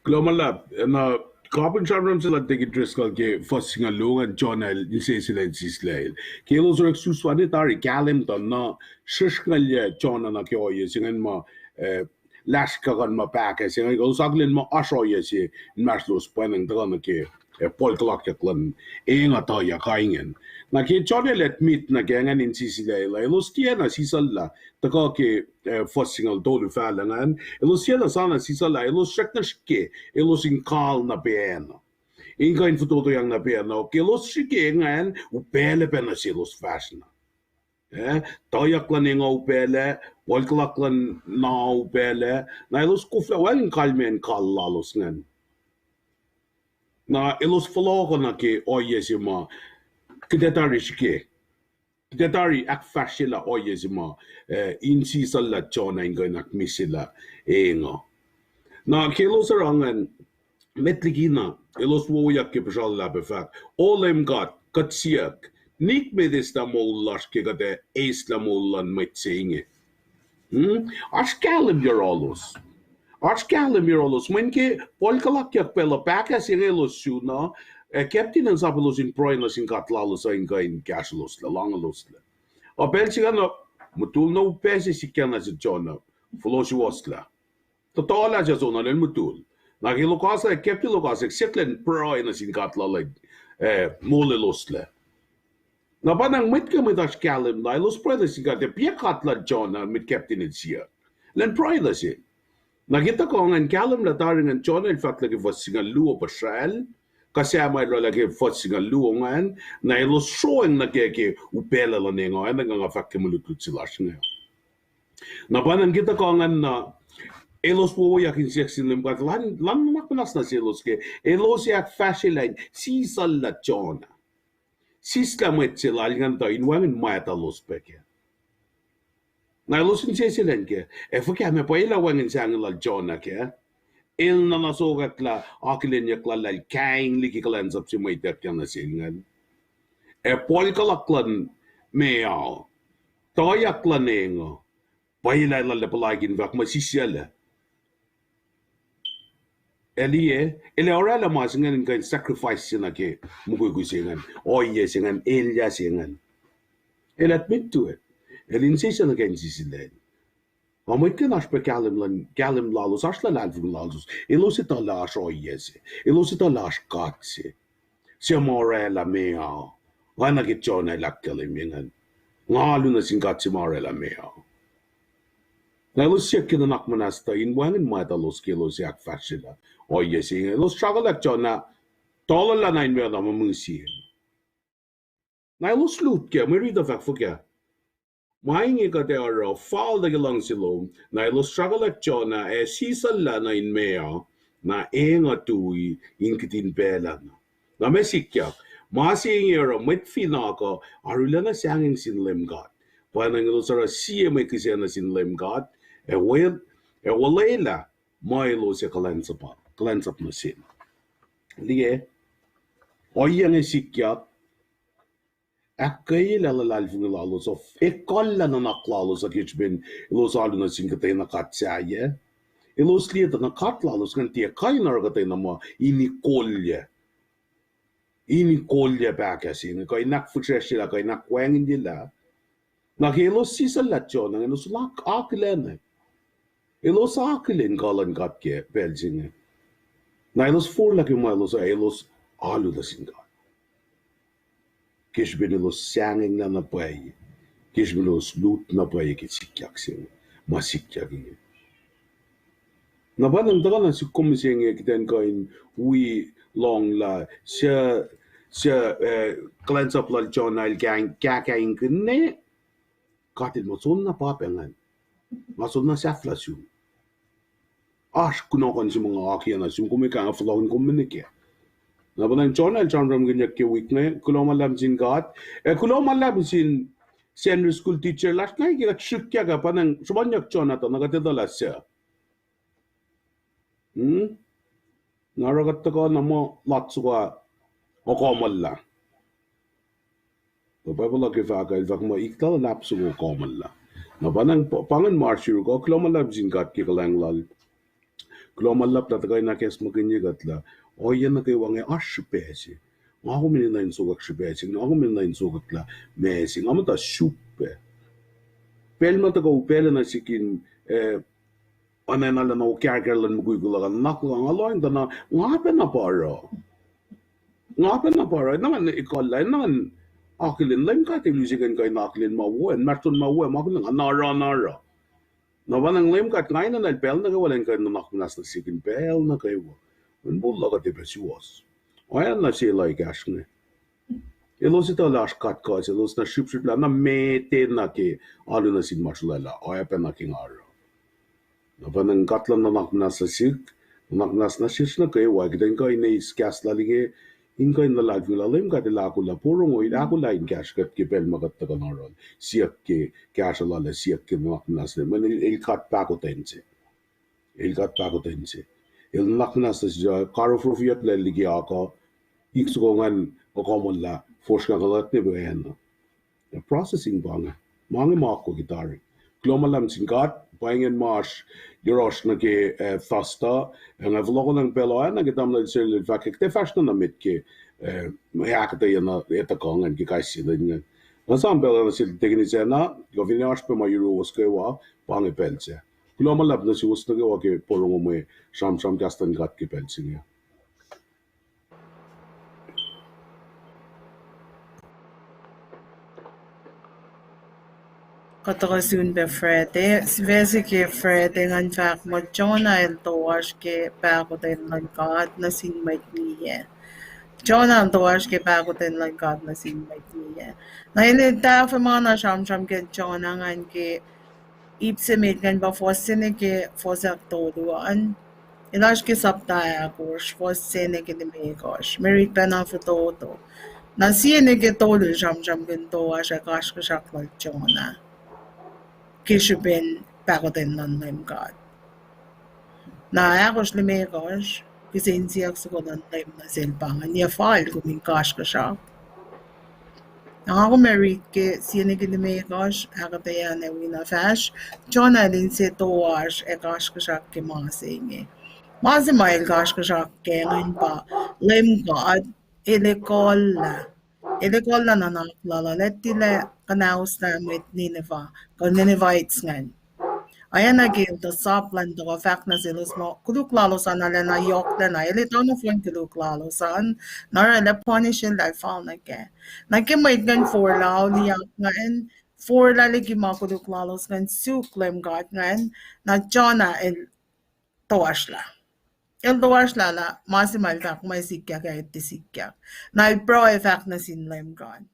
Kuloh ma luhlahp, na kapihn sramsram se lal Deacon Driscoll ke fuhs singucul luo ingacn, Jonah el insese lah in sisilah el. Ke elos orek susu an, tari kahlwem tuh na srihsrngalyuc Jonah nuh ke ohiyac se ingacn ma, eh, lasr kuh kuh in ma pahkah se inge, elos akihlen muh oasr ohiyac se inmahsrlos pwacnwacng tuhkuh nuh ke, eh, puhlkuhlakyak luhn enguh tuyak ingacn. Na ke Jonah el admit nuh ke ingacn in sisilah el, elos tiacna sisacllah tuhkuh ke, eh, fuhs singucul tolu fahlac ingacn, elos tiacna sana sisacllah, elos srackna srihke elos in kal na pacna, in kuh in fototoyang na pacna, ke elos srihke ingacn, upaclac pacna selos fahsr na. Eh, tuyak luhn enguh upaclac, puhlkuhlak luhn na upaclac, na elos koflah wacngihn kalmacn kal lalos ingacn. Na elos fohlohkoh nuh ke ohiyac se ma kuht ac tari srihke, kuht ac tari ahkfahsryelah ohiyac se ma, eh, in sisacllah Jonah in kuh in ahkmihsyelah enguh. Na ke elos oruh ingacn, met likina elos wowoyak ke puhsra luhlahp ac fahk, O Leum God, kuht siyuck, nik met eslah moul lasr ke kuht ac eslah moul luhn mwet se inge. Hmm? Oasr kahlwem yohrohlos. Oasr kahlwem yohrohlos. Mweyen ke puhlkuhlakyak pacl uh pahkah se inge elos sun uh, ac captain an sap elos in pruhe nuh sin god lalos uh in kuh in kahsrwelos lac, lahngolos lac. Ac pacl se ingacn uh, mutul na upac se sikyak na sel Jonah, fohlohk suwohslah. Tuh tuhlac se Jonah lal mutul. Na ke lokaslah, captain lokaslah, siyuck elan pruhe nuh sin god lal uh, eh, molweloslac. Na pa na mwet ke mwet oasr kahlwem na elos pruhe nuh sin god, ac piac god lal Jonah, mwet captain el siyuck, elan pruhe nuh sel. Na ke tuhkuh ingacn, kahlwem lah tari ingacn Jonah el fahk lah ke fuhs singucul luo puhsral, kuh sahp ma el oraclah ke fuhs singucul luo ingacn, na elos sroacng nuh ke, ke upaclac luhn enguh, oacna nga fahk ke mwe lutlut se lasr inge. Na pa na ke tuhkuh ingacn na elos wowoyak in siyuck sin Leum God, elan, elan nuhnak muhnahs nuh selos ke elos ac ahkfahsryelah in sisacllah Jonah, sislah mwet se lal ingacn tuh in wacngihn matwac lalos pac kac. Na elos insese elan ke, ac fuhkah ma pwacye lah wacngihn sahngweng lal Jonah kac? El na na sokwack lah akihlenyuck lal, lal kaing liki kuhlwacnsap se mwe ituckyang nuh sel ingacn. Ac puhlkuhlak luhn meoa, tuyak luhn enguh, pwacye lah el lal puhlaik in fahk ma sisacllah. El liye, el ac oraclah ma se ingacn in kuh in sacrifice se nuh ke mukwikwi se ingacn, ohiyac se ingacn, elyah se ingacn. El admit to it. El insese nuh ke in sisilah. Ac mwet kuh in oasr pac kahlwem luhn, kahlwem lalos, oasr luhlahlfongi lalos, elos etuh lah oasr ohiyac se, elos etuh lah oasr god se, suc ma oraclah meoa, oacna ke Jonah el ahkkahlwemye ingacn. Nga alu nuh sin god se ma oraclah meoa. Na elos siyuck ke nuhnak muhnahs tuh in wacngihn matwac lalos ke elos ac ahkfahsryelah ohiyac se inge. Elos sruhkuhlack Jonah, tuhlac na in meoa na mihsenge. Na elos lut kac, mwe riti uh fahk fuhkah? Ma inge kuht ac oruh fal nuh ke luhngse lom, na elos sruhkuhlah Jonah ac sisacllah nuh in meoa, na eng uh tui in kihtin pacl ah. Na ma sikyak, ma se inge oruh mwet fin oak uh arulacna sahngweng sin Leum God. Pwacnwacng elos oruh sie mwe kihsac nuh sin Leum God, ac wel-, ac olwelah ma elos ac kuhlwacnsap, kuhlwacnsap nuh sin. Liye, ohiyac inge sikyak, ahkkweyelah luhlahlfongi lalos, ekuhllah nuhnak lalos uh ke srihpen elos alu nuh sin kuhtwena god sahyac. Elos liye tuh na god lalos ingacn tiac kuh in oruh kuhtwena ma in ikolyac, in ikolyac pahkah se inge, kuh in ahkfihsracsryelah, kuh in ahkwacngihnyelah. Na ke elos sisacllah Jonah, elos ak-, akihlen, elos akihlen kuh luhn God ke pacl se inge. Na elos forlah ke ma elos, elos alu nuh sin God. Ke srihpen elos sahngwenglah na pwacye, ke srihpen elos lut na pwacye ke sikyak se inge, ma sikyak inge. Na pa nang tuhkuh na sihk kom mihsenge kuht in kuh in wi lohng lah suc, suc, eh, kuhlwacnsap lal Jonah el kahk-, kahkaingkihn ne, God el muh soenna pa pacngacn. Nga soenna sahflah sum. Oasr kunohkohn se ma nga akiyac na sum, kom ac kanga fohlohkihn kom me nuh kac. Na pa nang Jonah el sramsramkihnyuck ke wik inge, kuloh ma luhlahp sin God, ac kuloh ma luhlahp sin Sunday school teacher lasr inge ke kuht srihkyak ah, pa nang sruhmuhnyuck Jonah tuh na kuht etuh lah suc. Hmm? Na oruh kuht tuhkuh na muh lat soko okomuhllah. Tuh Bible uh ke fahk ah, el fahk muh iktuh luhlahp soko okomuhllah. Na pa nang, pa ngan ma oasr yuruk uh, kuloh ma luhlahp sin God ke kuhlwacng lal. Kuloh ma luhlahp lah tuhkuh in ahkacsmakihnye kuht lah ohiyac nuh kwewa inge oasr srihpac se. Nga kom enenuh in sokwack srihpac se, nga kom enenuh in sokwack lah meac se, nga muhta suk pac. Pacl ma tuhkuh upaclac nuh sihk in, eh, oacna na okarkar luhn mukwikwi luhk ah, nuhnak luhk ah, nga lohacng tuh na nga pacna pa oruh. Nga pacna pa oruh, na ngan ekuhllah, na ngan akihlen, Leum God El use kuh in kuh in akihlen ma wo, inmahsrlon ma wo, ma kuh in nga na oruh, na oruh. Na pa nang Leum God, nga enenuh pacl nuh kwewa lah in kuh in nuhnak muhnahs nuh sihk in pacl nuh kwewa. Mweyen moul luhk uh tiac pac suwohs. Oacna se lah ekahsr inge. Elos etuh lah oasr God kuh se, elos na srihpsrihplah na met na ke alu nuh sin ma srolwaclah, oacyacpac na ke nga oruh. Na pa nang God luhn nuhnak muhnahs nuh sihk, nuhnak muhnahs nuh sesr nuh kwewa, kuht in kuh in eis kahs lal inge, in kuh in luhlahlfongi lah Leum God El ahkolah, porongo El ahkolah in kahsruh kuht ke pacl ma kuht tuhkuh in oruh, siyuck ke kahsruh lal ac siyuck ke nuhnak muhnahs lal, mweyen El, El God pahkotwen se. El God pahkotwen se. El nuhnak muhnahs nuh sesr, karofrofiyucklac liki oak uh, ik soko ingacn okomuhllah, fosrngah kuh luhk ne pacna. Processing pa inge. Ma inge ma akwucki tari. Kuloh ma luhlahp sin God, pa ingacn ma oasr yohrohsr nuh ke, eh, Thursday, ac nga fohlohkohnacng pacl oacna ke tamuhlwel Sel el fahk ke kuht ac fahsr na met ke, eh, ahkuhtweyac na etuh kuh ingacn ke kais sie lwen ingacn. Nga esam pacl oacna sel tekeni sacna, kuh finne oasr pac ma yuruwos kwewa, pa inge pacl sac. Kuloh ma luhlahp nuh suwos nuh kwewa ke porongo mwe sramsram kahs luhn God ke pacl se inge. Kuht tuhkuh sun pac Friday, sifac se ke Friday ngan fahk muh Jonah el toasr ke pahkotwen luhn God nuh sin mwet ngiyac. Jonah el toasr ke pahkotwen luhn God nuh sin mwet ngiyac. Na el tahfuh ma na sramsram ke Jonah ingacn ke ip se met ingacn pa fuhs se nuh ke fuhs ahktolu an. El oasr ke sapta ahkosr, fuhs se nuh ke limekohsr. Mwe rit pacna fototo. Na sie nuh ke tolu sramsramkihn toasr ac kasrkuhsrak lal Jonah ke srihpen pahkotwen luhn Leum God. Na ahkosr limekohsr, kihsen siyuck soko luhn Leum nuh sel pa ingacn, yac fal kom in kasrkuhsrak? Na nga kom ac rit ke sie nuh ke limekohsr, ahkuhtweyac na wi na fahsr, Jonah el inse toasr ac kasrkuhsrak ke ma se inge. Ma se ma el kasrkuhsrak ke ingacn pa Leum God el ekuhllah, el ekuhllah nuhnak lal uh, el tilac kuhnahoslah mwet Nineveh, kuh Ninevites ingacn. Oacna ke el tuh sap luhn tuhkuh fahk nuh selos muh koluk lalos an arulacna yohklacna, el etuh nohfohn koluk lalos an, na oruh el punish-i eltahl fal nuh kac. Na ke mwet ingacn forlah auliyak ingacn, forlah liki ma koluk lalos ingacn suk Leum God ingacn, na Jonah el toasrlah. El toasrlah lah ma se ma el fahk muh sikyak ac tiac sikyak. Na el pruhe fahk nuh sin Leum God.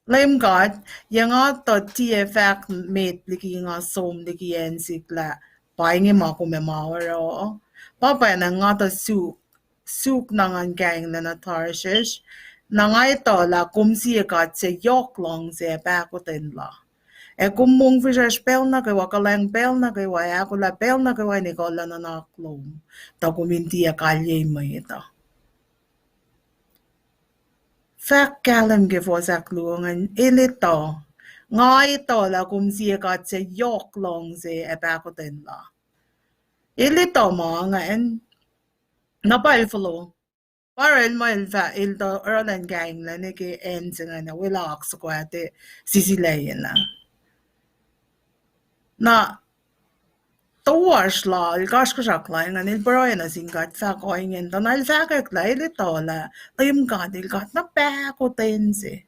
Leum God, yac nga tuh tiac fahk met liki nga som liki acn sihk lah pa inge ma kom ac ma oruh? Pa pwacnwacng nga tuh suk, suk na ngan kainglac nuh Tarshish, na nga etuh lah kom sie God se yohk luhngse ac pahkotwen la. Ac kom mongfihsrwacsr pacl nuh kwewa, kuhlwacng pacl nuh kwewa, ac ahkolah pacl nuh kwewa in ekuhllah nuhnak lom, tuh kom in tiac kalyei mwet uh. Fahk kahlwem ke fohs ahkluo ingacn, el etuh. Nga etuh lah kom sie God se yohk luhngse ac pahkotwen la. El etuh ma ingacn. Na pacl folo, pa oruh el muh el fah, el tuh oruh elan kainglac nuh ke acn se ingacn, wela oak soko ah tiac sisilac na. Na toasr lal, kasrkuhsrak lal ingacn, el pruhe nuh sin God fahk ohinge, tuh na el fahkwack lah el etuh lah Leum God el God na pahkotwen se.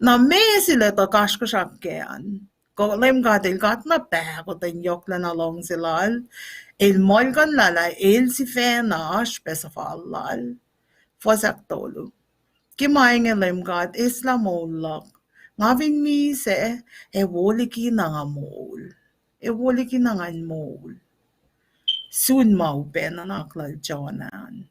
Na meac se el etuh kasrkuhsrak kac an? Kuh Leum God el God na pahkotwen, yohk lacna luhngse lal, el muhlkuhnlah lah el sifacna oasr pac suhfal lal. Fohs ahktolu. Ke ma inge Leum God, eslah moul luhk. Nga fin misac, ac wo liki na nga moul. Ac wo liki na ngan moul. Sun ma upac nuhnak lal Jonah an.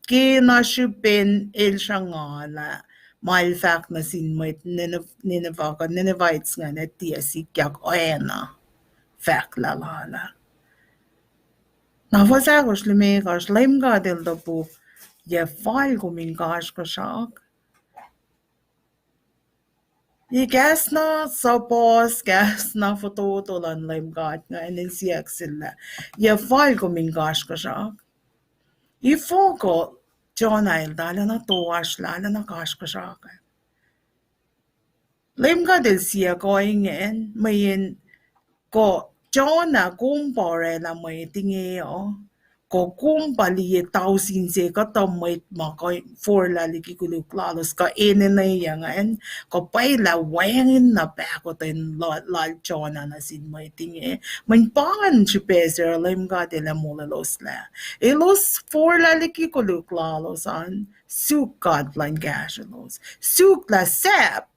Ke na srihpen el sruhnga lah ma el fahk nuh sin mwet Nineveh, Nineveh kuh Ninevites ingacn ac tiac sikyak oacna fahk lal ah. Na fohs ahkosr, limekohsr, Leum God el topuk, yac fal kom in kasrkuhsrak? Ac kahs na suhpuhs, kahs na fototo luhn Leum God ingacn, el siyuck sel lah, yac fal kom in kasrkuhsrak? Efuh kuh Jonah el tuh arulacna toasr lah, arulacna kasrkuhsrak ah? Leum God el siyuck ohinge, mweyen kuh Jonah kom pa orwaclah mwet inge uh, kuh kom pa liye tausin se kuhtuh mwet ma kuh forlah liki koluk lalos kuh enenweyuck ingacn, kuh pwacye lah wacngihn na pahkotwen lal Jonah nuh sin mwet inge. Mweyen pa ingacn srihpac se oruh Leum God el ac molweloslac. Elos forlah liki koluk lalos an, suk God luhn kahsrwelos. Suk lah sahp,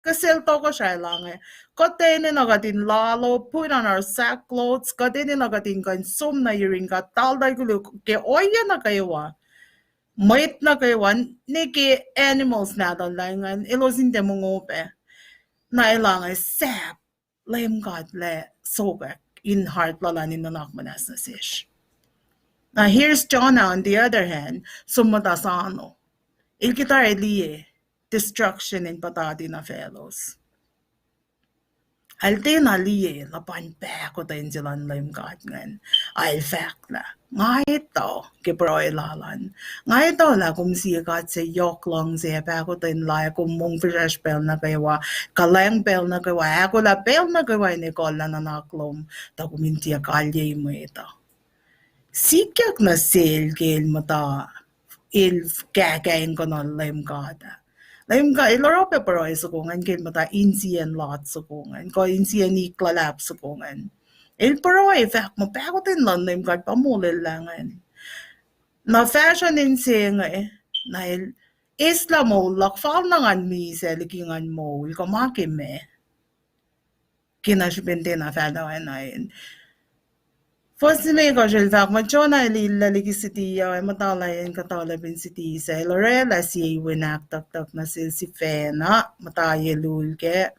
kuh sel tohkohsrahi lah inge, kuht enenuh kuht in lalo, put on our sackcloths, kuht enenuh kuht in kuh in som nuh yurin God, taltal koluk ke ohiyac nuh kwewa. Mwet nuh kwewa, nuh ke animals nahtuhl lah ingacn, elos in tiac mongo pac. Na elah inge sahp Leum God lac sokwack in heart lal an in nuhnak muhnahs nuh sesr. Now here's Jonah on the other hand, som muhta sano. El ke tari liye destruction in puhtati nuh faclos. El tiacna liye luhpan pahkotwen se luhn Leum God ingacn. El fahk lah, nga etuh, ke pruhe lal an, nga etuh lah kom sie God se yohk luhngse ac pahkotwen la, ac kom mongfihsrwacsr pacl nuh kwewa, kuhlwacng pacl nuh kwewa, ahkolah pacl nuh kwewa in ekuhllah nuhnak lom, tuh kom in tiac kalyei mwet uh. Sikyak nuh sel ke el muhta, el kahkahing kuhnuhl Leum God ah. Leum God el oruh pac pruhe soko ingacn ke el muhta insiyacn lat soko ingacn, kuh insiyacn ik luhlahp soko ingacn. El pruhe fahk muh pahkotwen luhn Leum God pa molwelah ingacn. Na fahsruh in se inge, na el, eslah moul luhk, fal na ngan misac liki ngan moul, kuh ma ke ma ke na srihpen tiacna fahla oacna in. Fuhs limekohsr el fahk muh Jonah el illah liki siti uh, ac muhta lah in kuhtuh lacpin siti sac, el orwaclah sie iwen ahktuhktuhk nuh sel sifacna, muhta yelul kac,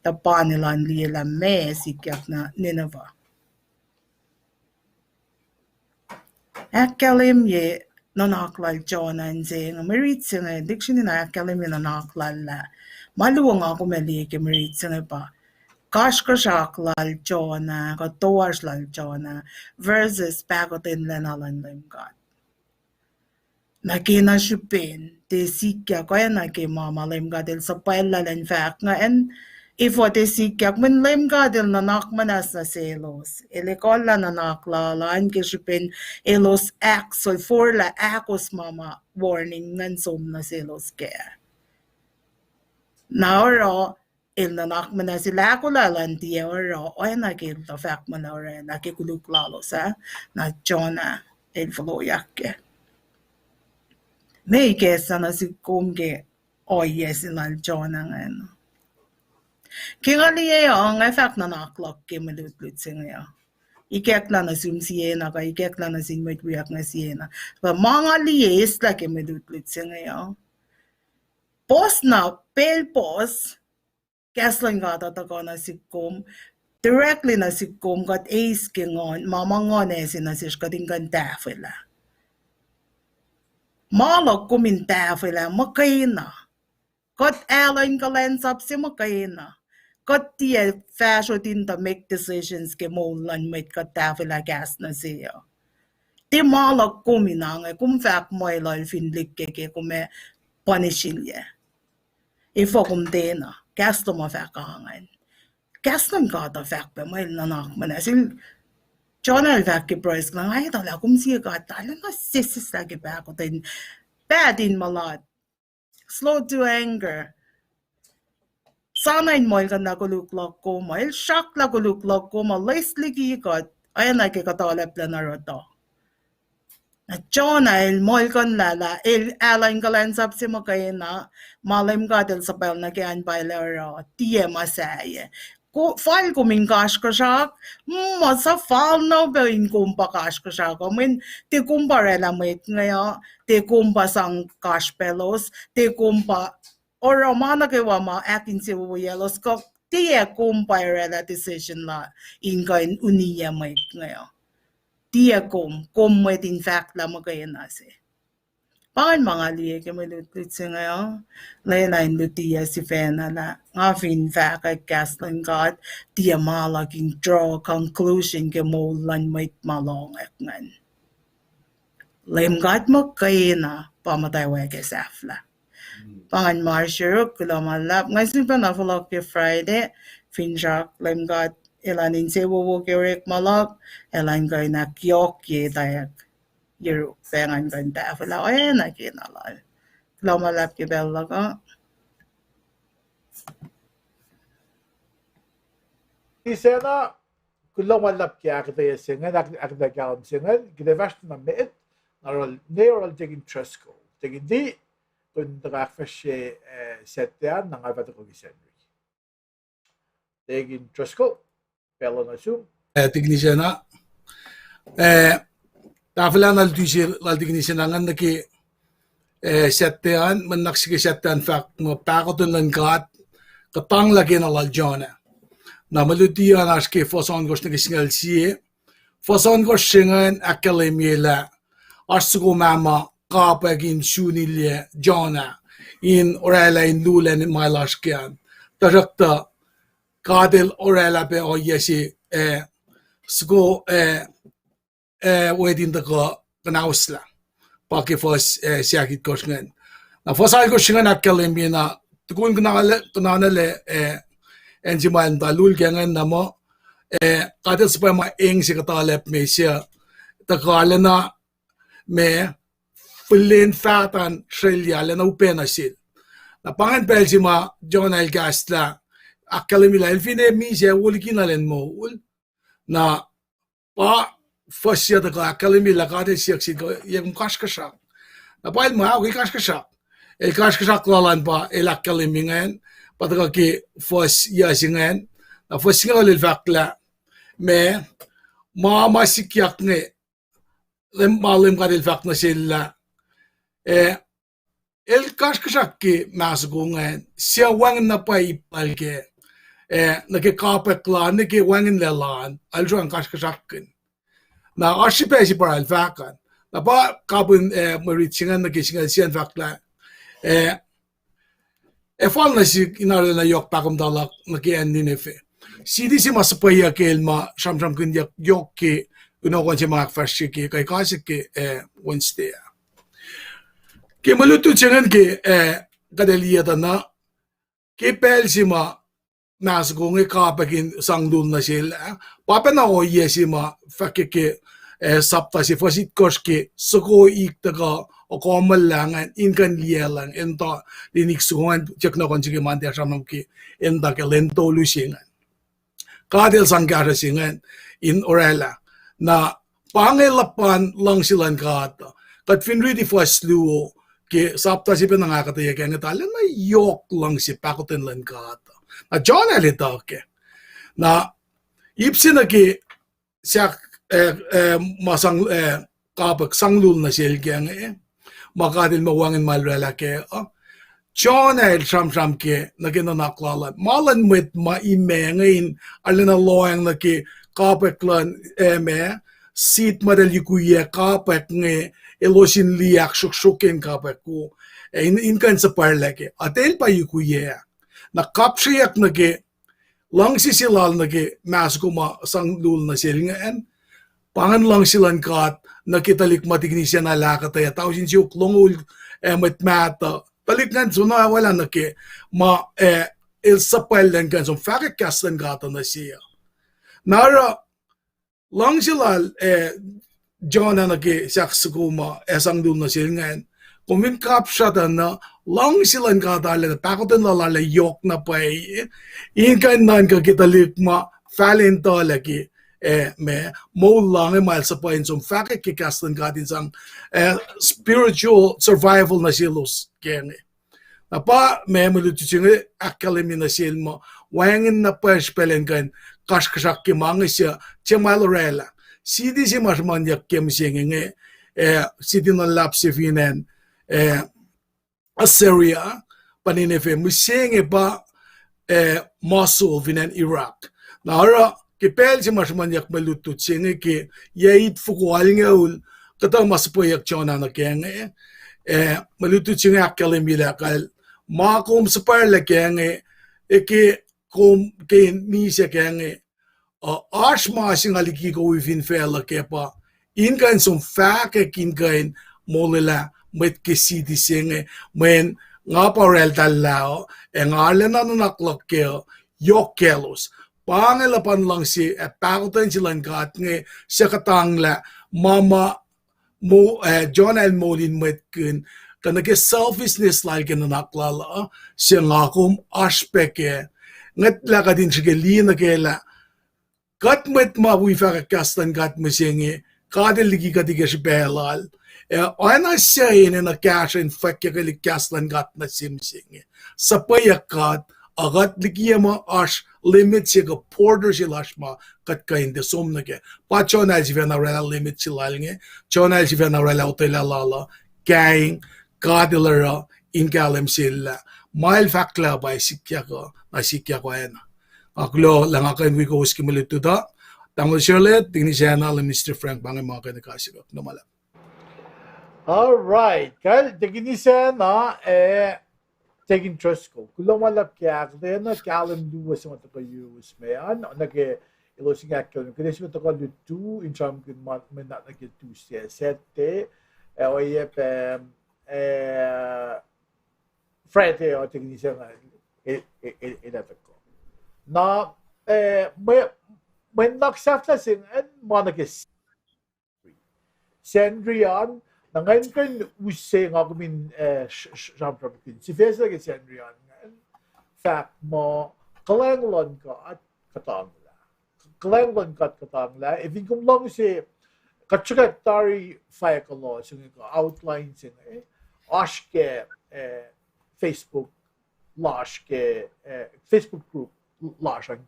tuh pa elan liye lah meac sikyak nuh Nineveh. Ahkkahlwemye nuhnak lal Jonah in se inge, mwe rit se inge, dictionary na ahkkahlwemye nuhnak lal lah. Ma luo nga kom ac liye ke mwe rit se inge pa kasrkuhsrak lal Jonah, kuh toasr lal Jonah, versus pahkotwen lacna luhn Leum God. Na ke na srihpen tiac sikyak oacna ke ma ma Leum God el suhpwacllah elan fahk ingacn, efuh tiac sikyak, mweyen Leum God el nuhnak muhnahs nuh selos. El ekuhllah nuhnak lal an ke srihpen elos ahkos, forlah ahkos ma ma warning ingacn som nuh selos kac. Na oruh el nuhnak muhnahs, el ahkolah elan tiac oruh oacna ke el tuh fahk muh el orwaclah ke koluk lalos ah, na Jonah el foloyak kac. Meac ikacslah nuh sihk kom ke ohiyac se lal Jonah ingacn? Ke nga liye uh, nga fahk nuhnak luhk ke mwe lutlut se inge uh. Ikacklah nuh sum siena, kuh ikacklah nuh sin mwet wiyuck inge siena. Tuh ma nga liye eslah ke mwe lutlut se inge uh, puhs na pacl puhs, kahs luhn God uh tuhkuh nuh sihk kom, directly nuh sihk kom, kuht eis ke nguhn, ma ma nguhn ase nuh sesr kuht in kuh in tahfwelah. Ma luhk kom in tahfwelah muhkwena. Kuht alu in kuhlwacnsap se muhkwena. Kuht tiac fahsrot in tuh make decisions ke moul luhn mwet kuht tahfwelah kahs nuh se uh. Tiac ma luhk kom in ange, kom fahk muh el fin likkeke kom ac punishilyac. Efuh kom tiacna, kahs lom uh fahk ingacn. Kahs luhn God uh fahk pac muh el nuhnak muhnahs. El, Jonah el fahk ke pruhe se lah, nga etuh lah kom sie God, arulacna sesseslah ke pahkotwen, paht in mulat. Slow to anger. Sana in muhlkuhnlah koluk luhk kom uh, el sracklah koluk luhk kom uh, loes liki kuht, oacna ke kuhtuhlacp lacn oruh tuh. Na Jonah el muhlkuhnlah lah el alu in kuhlwacnsap se muhkwena, ma Leum God el suhpwacl nuh ke an pa el oruh, tiac ma sahyac. Fal kom in kasrkuhsrak, muh suhfal na pac in kom pa kasrkuhsrak uh, mweyen tiac kom pa oraclah mwet inge uh, tiac kom pa sang kasrpaclos, tiac kom pa oruh ma nuh kwewa ma ahkinsewowoyaclos, kuh tiac kom pa oraclah decision la in kuh in uniyac mwet inge uh. Tiac kom, kom mwet in fahklah muhkwena se. Pa ingacn ma nga liye ke mwe lutlut se inge uh, lwelah in lutiyuc sifacna lah nga fin fahkwack kahs luhn God, tiac ma luhk in draw conclusion ke moul luhn mwet ma lohngack ingacn. Leum God muhkwena pa muhtwacwacack ac sahflah. Pa ingacn ma oasr yuruk, kuloh ma luhlahp. Nga sun pacna fohlohk ke Friday, finsrak Leum God elan insewowo ke orekma luhk, elan kuh in ahkyohkye etwacack yuruk, pa ingacn kuh in tahfwelah oacna kena lal. Kuloh ma luhlahp ke pacl luhk uh. Isacna, kuloh ma luhlahp ke ahkuhtweyac se ingacn, ahkuhtweyac kahlwem se ingacn, kuht ac fahsr na met, na oruh, ne oruh Deacon Driscoll. Deacon Lee, kom tuhkuh ahkfahsrye, eh, Saturday an, na nga fah tuhkuh ke Sacnri. Deacon Driscoll, pacl uh nuh sum. Eh, Deacon Isacna. Eh, tahfwelah na luti se lal Deacon Isacna ingacn nuh ke, eh, Saturday an, mwe nuhnak se ke Saturday an fahk muh pahkotwen luhn God, kuhtanglah kena lal Jonah. Na mwe luti an oasr ke fuhs ohnkohsr nuh ke singucul sie, fuhs ohnkohsr se ingacn ahkkahlwemye lah oasr soko ma ma kapwack in sunilyac Jonah in oraclah in lulacna ma el oasr ke an. Tuhsruhktuh God el oraclah pac ohiyac se, eh, soko, eh, eh, wet in tuhkuh kuhnahoslah. Pa ke fuhs, eh, seakitkohsr ingacn. Na fuhs alkohsr ingacn ahkkahlwemye na, tukun kuhnanuclac, eh, acn se ma el muhta lul kac ingacn na muh, eh, God el suhpwacma eng se kuhtuhlacp me se, tuhkuh arulacna ma, fihlin faht an srwelyac arulacna upac nuh sel. Na pa ingacn pacl se ma Jonah el kahslah, ahkkahlwemye lah el finne misac wo liki na lwen moul. Na pa fuhs se tuhkuh ahkkahlwemye lah God el siyuck sel, yac kom kasrkuhsrak? Na pa el muh, ah, el kasrkuhsrak. El kasrkuhsrak lal an pa el ahkkahlwemye ingacn, pa tuhkuh ke fuhs yuc se ingacn. Na fuhs singucul el fahk lah, ma, ma, ma sikyak inge, Leum, ma Leum God el fahk nuh sel lah, eh, el kasrkuhsrak ke ma soko ingacn, sie wacngihn na pwacye ip lal kac, eh, nuh ke kapwack lal, nuh ke wacngihnlac lal, el sruan kasrkuhsrakkihn. Na oasr srihpac se pa el fahk an. Na pa kapihn, eh, mwe rit se ingacn nuh ke singucul sie an fahk lah, eh, ac fal nuh sihk in arulacna yohk pahkomuhta luhk nuh ke acn Nineveh, siti se ma suhpweyuck el ma sramsramkihnyuck yohk ke kunohkohn se ma ahkfahsrye ke kuh kasak ke, eh, Wednesday ah. Ke mwe lutlut se ingacn ke, eh, kuht ac liye tuh na, ke pacl se ma ma soko inge kapwack in sang lul nuh sel ah, pa pacna ohiyac se ma fahk ke, eh, sapta se fuhs itkohsr ke soko ik tuhkuh okomuhllah ingacn in kuh in liyaclacng, el muhta lin ik soko ingacn, tiac kunohkohn se ke Monday ah sramsram ke, el muhta ke lwen tolu se ingacn. God el sang kahsruh se ingacn in oraclah. Na pa inge luhpan luhngse luhn God. Kuht fin riti fuhs luo ke sapta se pacna nga ahkuhtweyac kac inge, arulacna yohk luhngse pahkotwen luhn God. Na Jonah el etuh kac. Na ip se nuh ke sahk, eh, eh, ma sang, eh, kapwack sang lul nuh sel kac inge, ma God El muh wacngihn ma El oraclah kac uh, Jonah el sramsram kac nuh ke nuhnak lal an. Ma luhn mwet ma imac inge in arulacna lohacng nuh ke kapwack luhn, eh, ma, seed ma eltahl yukwiyac kapwack inge, elos in liye ahksruhksruhk in kapwack uh, eh, in, in kuh in suhpwacrlah kac. Eltahl pa yukwiyac. Na kapsreyuck nuh ke luhngse se lal nuh ke ma soko ma sang lul nuh sel ingacn, pa ingacn luhngse luhn God nuh ke tuhlihk ma tikinis an ahkuhtweyac tausin siofok longoul, eh, mwet mahtuh. Tuhlihk ingacn soenna orwaclah nuh ke ma, eh, el suhpwacrlah in kuh in som fahkwack kahs luhn God uh nuh se uh. Na oruh luhngse lal, eh, Jonah nuh ke sahk soko ma, eh, sang lul nuh sel ingacn, kom fin kapsrah tuh na, luhngse luhn God arulacna, pahkotwen lal arulacna yohk na pwacye, in kuh in nuhnkuh ke tuhlihk ma fahlen tuhlac ke, eh, ma, moul lal inge ma el suhpwacr in som fahkwack ke kahs luhn God in sang, eh, spiritual survival nuh selos kac inge. Na pa ma mwe lutlut se inge ahkkahlwemye nuh sel muh wacngihn na pwacye srihpac in kuh in kasrkuhsrak ke ma inge se, tiac ma el oraclah. Siti se ma sruhmuhnyuck ke mihsenge inge, eh, siti na luhlahp se fin acn, eh, Assyria, pa Nineveh, mihsenge pa, eh, Mosul fin acn Iraq. Na oruh ke pacl se ma sruhmuhnyuck mwe lutlut se inge ke yac itfoko alngoul, kuhtuh ma suhpweyuck Jonah nuh kac inge, eh, mwe lutlut se inge ahkkahlwemye lah kal, ma kom suhpwacrlah kac inge, eh, ke kom ke misac kac inge, uh, oasr ma se nga liki kom fin facluh kac pa in kuh in som fahkwack in kuh in molwelah mwet ke siti se inge, mweyen nga pa oraclah lah uh, ac nga arulacna nuhnak luhk kac uh, yohk kaclos. Pa inge luhpan luhngse ac pahkotwen se luhn God inge, suc kuhtanglah ma ma mo, eh, Jonah el moul in mwetkihn, kuh nuh ke selfishness lal ke nuhnak lal uh, se nga kom oasr pac kac. Ngwetlah kuht in srihke liye nuh kac lah kuht mwet ma wi fahkwack kahs luhn God mihsenge, God el liki kuht ke srihpac lal. Eh, oacna se enenuh kahsruh in fwackyuckelihk kahs luhn God nuh se mihsenge. Suhpweyuck God, uh, kuht liki ma oasr limit se kuh border se lasr ma kuht kuh in tiac som nuh kac. Pa Jonah el sifacna oraclah limit se lal inge, Jonah el sifacna oraclah otwelah lal uh, kaing, God el oruh in kahlwem sel lah ma el fahk lah pa ac sikyak uh, na sikyak oacna. Nga kuloh lah nga kuh in wi kowos ke mwe lutlut uh, tamuhlwel Sherled, tikinisacna, lal Mister Frank, pa inge ma kuh in kahs se kuh, kuloh ma luhlahp. All right, kal tikinisacna, eh, Deacon Driscoll, kuloh ma luhlahp ke ahkuhtweyac na kahlwem luo se ma tuhkuh yuruwos me an, nuh ke elos inge ahkkahlwem, kuht eis me tuhkuh lutu in sramsramkihn ma, ma nuh ke Tuesday, Saturday, eh, oacyacpac, eh, Friday uh tikinisacna, eh, eh, eh, elah tuhkuh. Na, eh, mwe, mwe nuhnak sahflah se ingacn ma nuh ke Sacnri an, na ngan kuh in use nga kom in, eh, sramsramkihn sifac se nuh ke Sacnri an ingacn, fahk muh kuhlwacng luhn God kuhtanglah. Kuhlwacng luhn God kuhtanglah, ac fin kom luhngse, kuht srihkwack tari fahk kuloh se inge kuh outline se inge, oasr ke, eh, Facebook lasr ke, eh, Facebook group lasr an,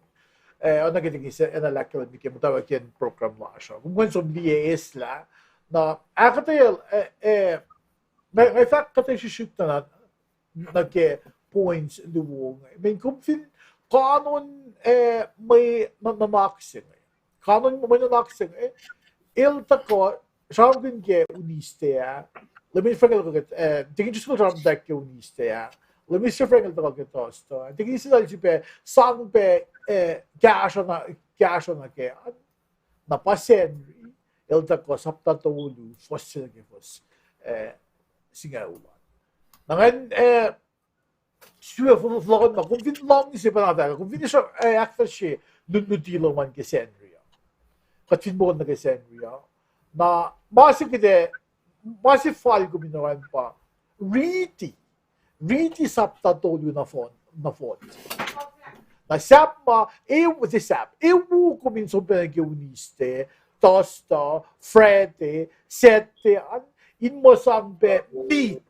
eh, oacna ke tikin se, enenuh ahkkahlwemye ke muhtwacwacackiyacn program lasr uh. Kom kuh in som liye eislah. Na, ahkuhtweyac, eh, eh, nga, nga fahk kuhtuh srihsrihk na, nuh ke points luo inge. Mweyen kom fin kanon, eh, mwe nuhnak se inge, kanon mwe nuhnak se inge, el tuhkuh sramsramkihn ke Wednesday ah, Lemon Frank el tuhkuh, eh, tikin Driscoll sramsramkihn ke Wednesday ah, Lemon Frank el tuhkuh ke Thursday, tikin Israel sifilpac sang pac, eh, kahsruh na, kahsruh nuh ke, na pa Sacnri, el tuhkuh sapta tolu, fuhs se nuh ke fuhs, eh, singucul an. Na ngan, eh, sifilpac fohlohkohn ma, kom fin luhngse pa na fahk, kom fin, eh, ahkfahsrye lutlut lom an ke Sacnri uh, kuht fin moul nuh ke Sacnri uh, na ma se kuht, ma se fal kom in oruh an pa riti, riti sapta tolu nohfohn, nohfohn. Na sahp ma, e, se sahp, e wo kom in som pac nuh ke Wednesday, Thursday, Friday, Saturday an, in muh sang pac meat,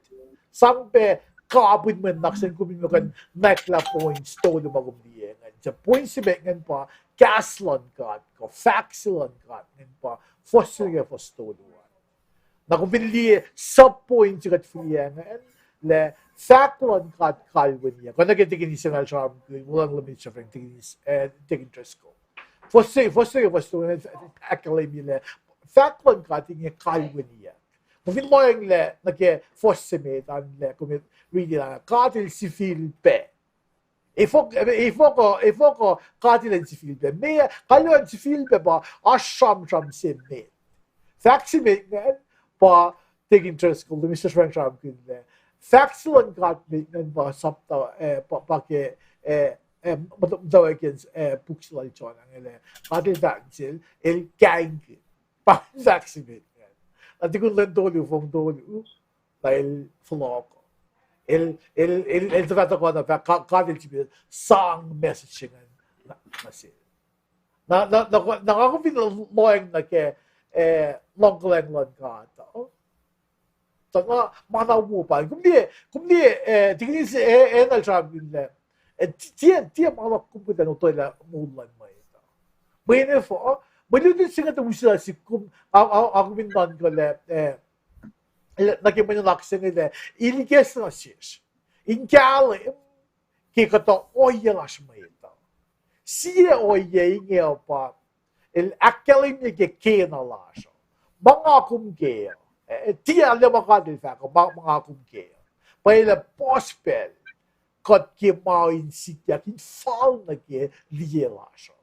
sang pac kapihn mwe nuhnak se kom in muh kuh in nwacklah points tolu ma kom liye ingacn. Suc point se met ingacn pa kahs luhn God, kuh fahk se luhn God ingacn pa fuhs se ke fuhs tolu an. Na kom fin liye sub point se kuht fihliyac ingacn, lah fahk luhn God kalweniyuck. Kuh nuh ke tikin isen al sramsramkihn, Wolacng luhn Mwet Suhfal, tikin is-, eh, tikin Driscoll. Fuhs se, fuhs se ke fuhs tolu an, ahkkahlwemye lah fahk luhn God inge kalweniyuck. Kom fin lohacng lah nuh ke fuhs se met an lah, kom riti lah God El sifilpac. Efuh kuh, efuh kuh, efuh kuh God El in sifilpac. Meac, kalweni sifilpac pa oasr sramsram se met. Fahk se met ingacn pa, tikin Driscoll, Mister Frank sramsramkihn lah fahk se luhn God met ingacn pa sapta, eh, pa, pa ke, eh, eh, muhtwacwacack in, eh, puk se lal Jonah inge lah God El fahk nuh sel, El kaingkihn. Pa fahk se met ingacn. Na tukun lwen tolu, fong tolu, na el fohlohk. El, el, el, el tuhfah tuhkuh na fahk, God, God El sifil sang message se ingacn nuh, nuh sel. Na, na, na, na nga kom fin lohacng nuh ke, eh, luhngkuhlwacng luhn God uh, tuh nga ma na wo pa. Kom liye, kom liye, eh, tikin is-, eh, eh, nal sramsramkihn lah, eh, ti-, tiac, tiac ma luhk kom kuht in otwelah moul luhn mwet uh. Mweyen efuh, mwe lutlut se inge tuh use na sihk kom, a, a, a kom in nuhnkuh lah, eh, nuh ke mwe nuhnak se inge lah, el ikacslah nuh sesr in kahlwem ke kuhtuh ohiyac lasr mwet uh. Sie ohiyac inge uh pa, el ahkkahlwemye ke kena lasr uh. Ma nga kom ke uh, eh, tiac lah ma God El fahk uh, ma, ma nga kom ke uh. Pwacye lah puhs pacl kuht ke ma in sikyak in fal nuh ke liye lasr uh.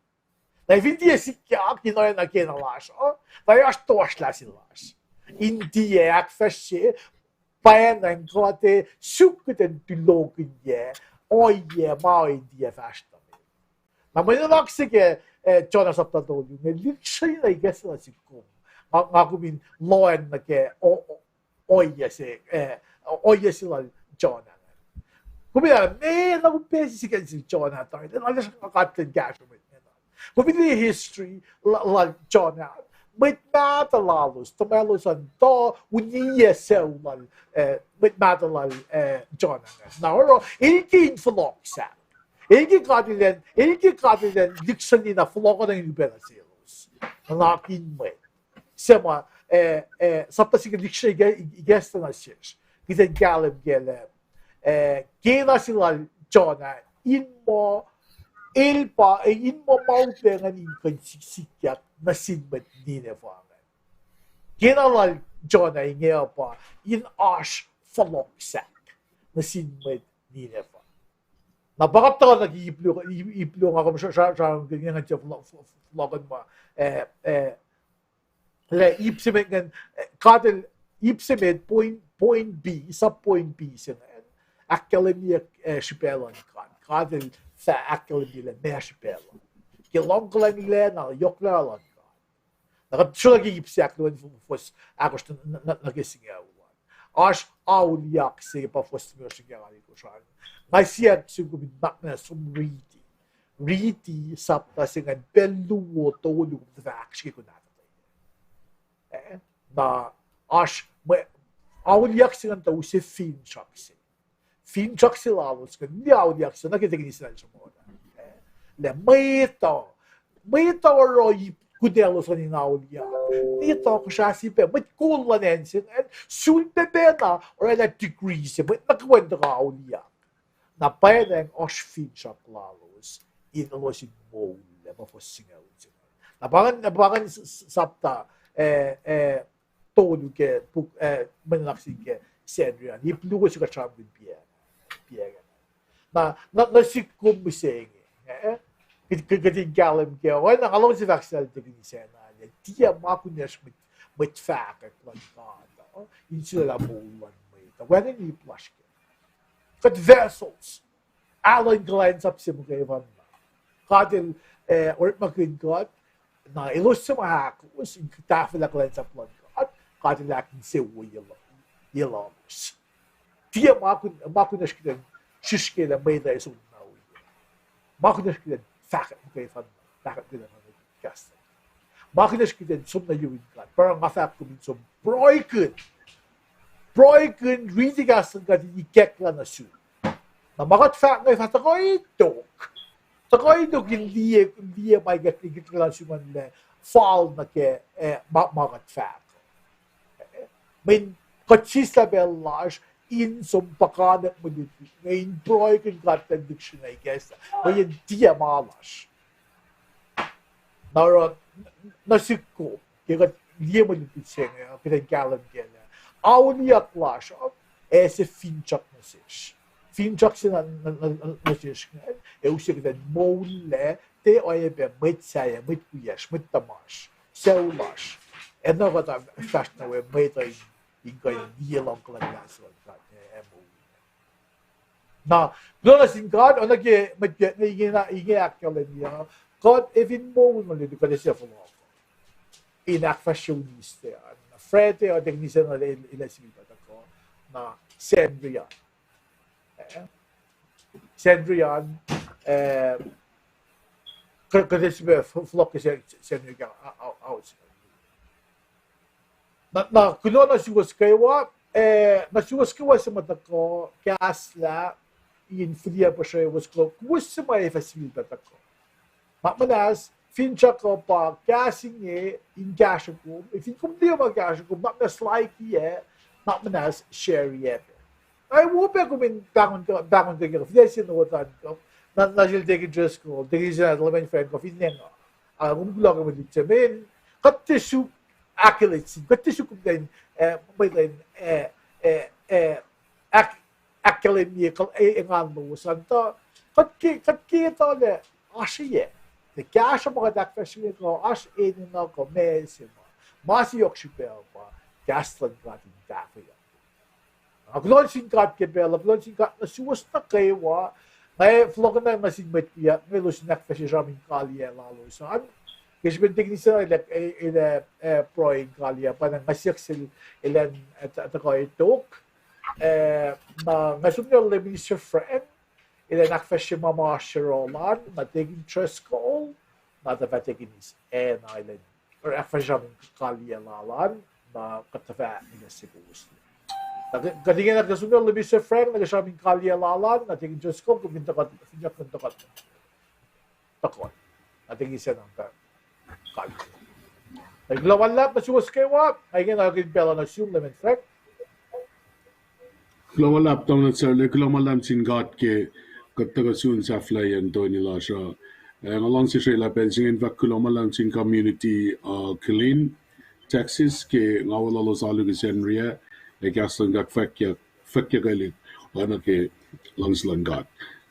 Na fin tiac sikyak in oacna kena lasr uh, na oasr toasrlah se lasr in tiac ahkfahsrye pwacnwacng kuht ac suk kuht in tulokihnyac ohiyac ma in tiac fahsr nuh met. Na mwe nuhnak se ke, eh, Jonah sapta tolu inge, lihksreni na ikacslah nuh sihk kom, nga, nga kom in lohacng nuh ke o-, o-, ohiyac se, eh, ohiyac se lal Jonah. Kom in, meac na kom pacna sikyak sel Jonah tari, na lasr nga God in kahsruh mwet ingacn. Kom fin liye history la-, lal Jonah, mwet mahtuh lalos, tuhmwaclos an tuh uniyac sucu lal, eh, mwet mahtuh lal, eh, Jonah ingacn. Na oruh, el ke in fohlohk sahk. El ke God El an, el ke God El an lihksreni na fohlohk an in upac nuh selos. Nuhnak in mwet. Suc ma, eh, eh, sapta se inge lihksreni ikacslah nuh sesr kuht in kahlwem kac lah, eh, kena se lal Jonah in muh, el pa, eh, in muh ma upac ingacn in kuh in sik-, sikyak nuh sin mwet Nineveh ingacn. Kena lal Jonah inge uh pa in oasr fohlohk sahk nuh sin mwet Nineveh. Na pa kuht tuhkuh nuh ke ip luo, ip, ip luo nga kom sra-, sra-, sramsramkihn ingacn se fohlo-, fohlo-, fohlohk an ma, eh, eh, lah ip se met ingacn, eh, God El, ip se met point, point B, sub point B se ingacn, ahkkahlwemye, eh, srihpac luhn God. God El fah ahkkahlwemye lah meac srihpac luhn, ke luhngkuhlwacng na yohklac luhn God. Na kuht srolah ke ip se ahkluo, fuhs ahkosr nuh, nuh, nuh ke singucul an. Oasr auliyak se pa fuhs singucul ohnkohsr an. Nga siyuck sum kom in nuhnak muhnahs som riti. Riti sapta se ingacn pacl luo, tolu, kom tuhfah ahksrihkye kuh nahtuhtuh. Eh, na oasr mwe auliyak se ingacn tuh use finsrak se. Finsrak se lalos ingacn, liye auliyak se nuh ke tikin isen sruhmuhn ah. Eh, lah mwet uh, mwet uh oruh ip kunaclos an in auliyak. Mwet uh kuhsrah se pac, mwet kol luhn acn se ingacn, sulpac pacna orwaclah degree se, mwet nuh kwewa in tuhkuh auliyak. Na pwacnwacng oasr finsrak lalos in elos in moul, lah ma fuhs singucul se ingacn. Na pa ingacn, na pa ingacn s-, s-, sapta, eh, eh, tolu ke puk, eh, mwe nuhnak se ke Sacnri an. Ip luo se kuht sramsramkihn piac, piac. Na, na, nuh sik kom mihsenge, eh? Kuht, kuht, kuht in kahlwem kac, oacna nga luhngse fahk sel tikin isen ah, tiac ma kunacsr mwet, mwet fahkwack luhn God uh in sulaclah moul luhn mwet uh. Wacngihn ip lasr kac. Kuht vessels. Alu in kuhlwacnsap se muhkwena. God El, eh, orekmakihn God, na elos suc ma ahkos in tahfwelah kuhlwacnsap luhn God, God El ahkinsewowoye la-, ye lalos. Tiac ma kun-, ma kunacsr kuht in srihsrihkyelah mwet uh ac som na wi. Ma kunacsr kuht in fahkwack muhkwena, fahkwack muhkwena kahs. Ma kunacsr kuht in som nuh yurin God. Pa oruh nga fahk kom in som pruhekihn. pruhekihn riti kahs luhn God in ikacklah nuh sum. Na ma kuht fahk inge fah tuhkuh tok. Tuhkuh tok in liye, liye ma ikacklah nuh sum an lah fal nuh ke, eh, ma, ma kuht fahk. Mweyen kuht sislah pacl lasr in som puhkantwen mwe lutlut inge in pruhekihn God luhn lihksreni ikacslah, mweyen tiac ma lasr. Na oruh, nuh sihk kom, ke kuht liye mwe lutlut se inge, kuht in kahlwem kac lah auliyak lasr uh, ac se finsrak nuh sesr. Finsrak se na, na, na, nuh sesr inge, ac use kuht in moullac, tiac oacyacpac mwet sahyac, mwet wiyacsr, mwet tuhmasr, sucu lasr. Ac na kuht fahsr nuh we mwet uh in, in kuh in liye luhngkuhlwacng lasr luhn God, ac, ac moul. Na, kuloh nuh sin God, oacna ke mwet, inge, inge ahkkahlwemye, kuht ac fin moul mwe lutlut, kuht ac suc fohlohk in ahkfahsrye Wednesday an. Friday uh, tekini se na el, el ac sifilpac tuhkuh, na Sacnri an. Eh, Sacnri an, eh, kuht, kuht ac sifilpac fohlohk ke Sa-, Sacnri an, a, a, a, Na, na kuloh nuh suwos kwewa, eh, nuh suwos kwewa suc ma tuhkuh kahslah in fihliyac puhsrewos kuh kowos suc ma ac fah sifilpac tuhkuh. Na muhnahs, finsrak uh pa kahs inge in kahsruh kom, ac fin kom liye ma kahsruh kom, na muhnahs like ac, na muhnahs share ac pac. Ac wo pac kom in pahngon kuh, pahngon kuh ke, fin se notan kuh, na, na sel Deacon Driscoll, Deacon Sena, Leman Frank, kuh fin eng uh. Ah, kom kuloh ke mwe lutlut se men, kuht tiac suk accolades, kuht tiac suk kom in, eh, mwe in, eh, eh, eh, ahk-, ahkkahlwemye kuh, eh, engan lowos an tuh, kuht ke, kuht ke etuh lah oasr yac. Ke kahsruh ma kuht ahkfahsrye kuh oasr enenuh kuh ma se ma. Ma se yohk srihpac pa kahs luhn God in tahfwelah. Nga kuloh nuh sin God ke pacl uh, kuloh nuh sin God nuh suwos nuh kwewa, nga fohlohkohnna nuh sin mwet wiyuck inge elos in ahkfahsrye sramsram in kaliyac lalos an. Ke srihpen tekini se na el, el, eh, pruhe in kaliyac, pa na nga siyuck sel elan, eh, tuhkuh tok. Eh, na nga som nuh Minister Frank, elan ahkfahsrye ma ma oasr yohrohl an, na Deacon Driscoll, na tuh fah Deacon Sena elan ahkfahsrye sramsram in kaliyac lal an, na kuht tuh fah ina se kowos. Na kuht ingena kuht som nuh Minister Frank, na ke sramsram in kaliyac lal an, na Deacon Driscoll, kom fin tuhkuh, fin tuhkuh, kom fin tuhkuh, tuhkuh. Na Deacon Sena, kaliyac. Na kuloh ma luhlahp nuh suwos kwewa, na ingena kuht in pacl uh nuh sum, Leman Frank. Kuloh ma luhlahp, Doctor Sarle, kuloh ma luhlahp sin God ke kuht tuhkuh sun sahflahiyacn toeni lasr uh. Eh, nga luhngse srwaclah pacl se inge in fahk kuloh ma luhlahp sin community, uh, Killeen, Texas, ke nga weluhlos alu ke Sacnri ah, ac kahs luhn God fwackyuck, fwackyuckelihk, oacna ke luhngse luhn God.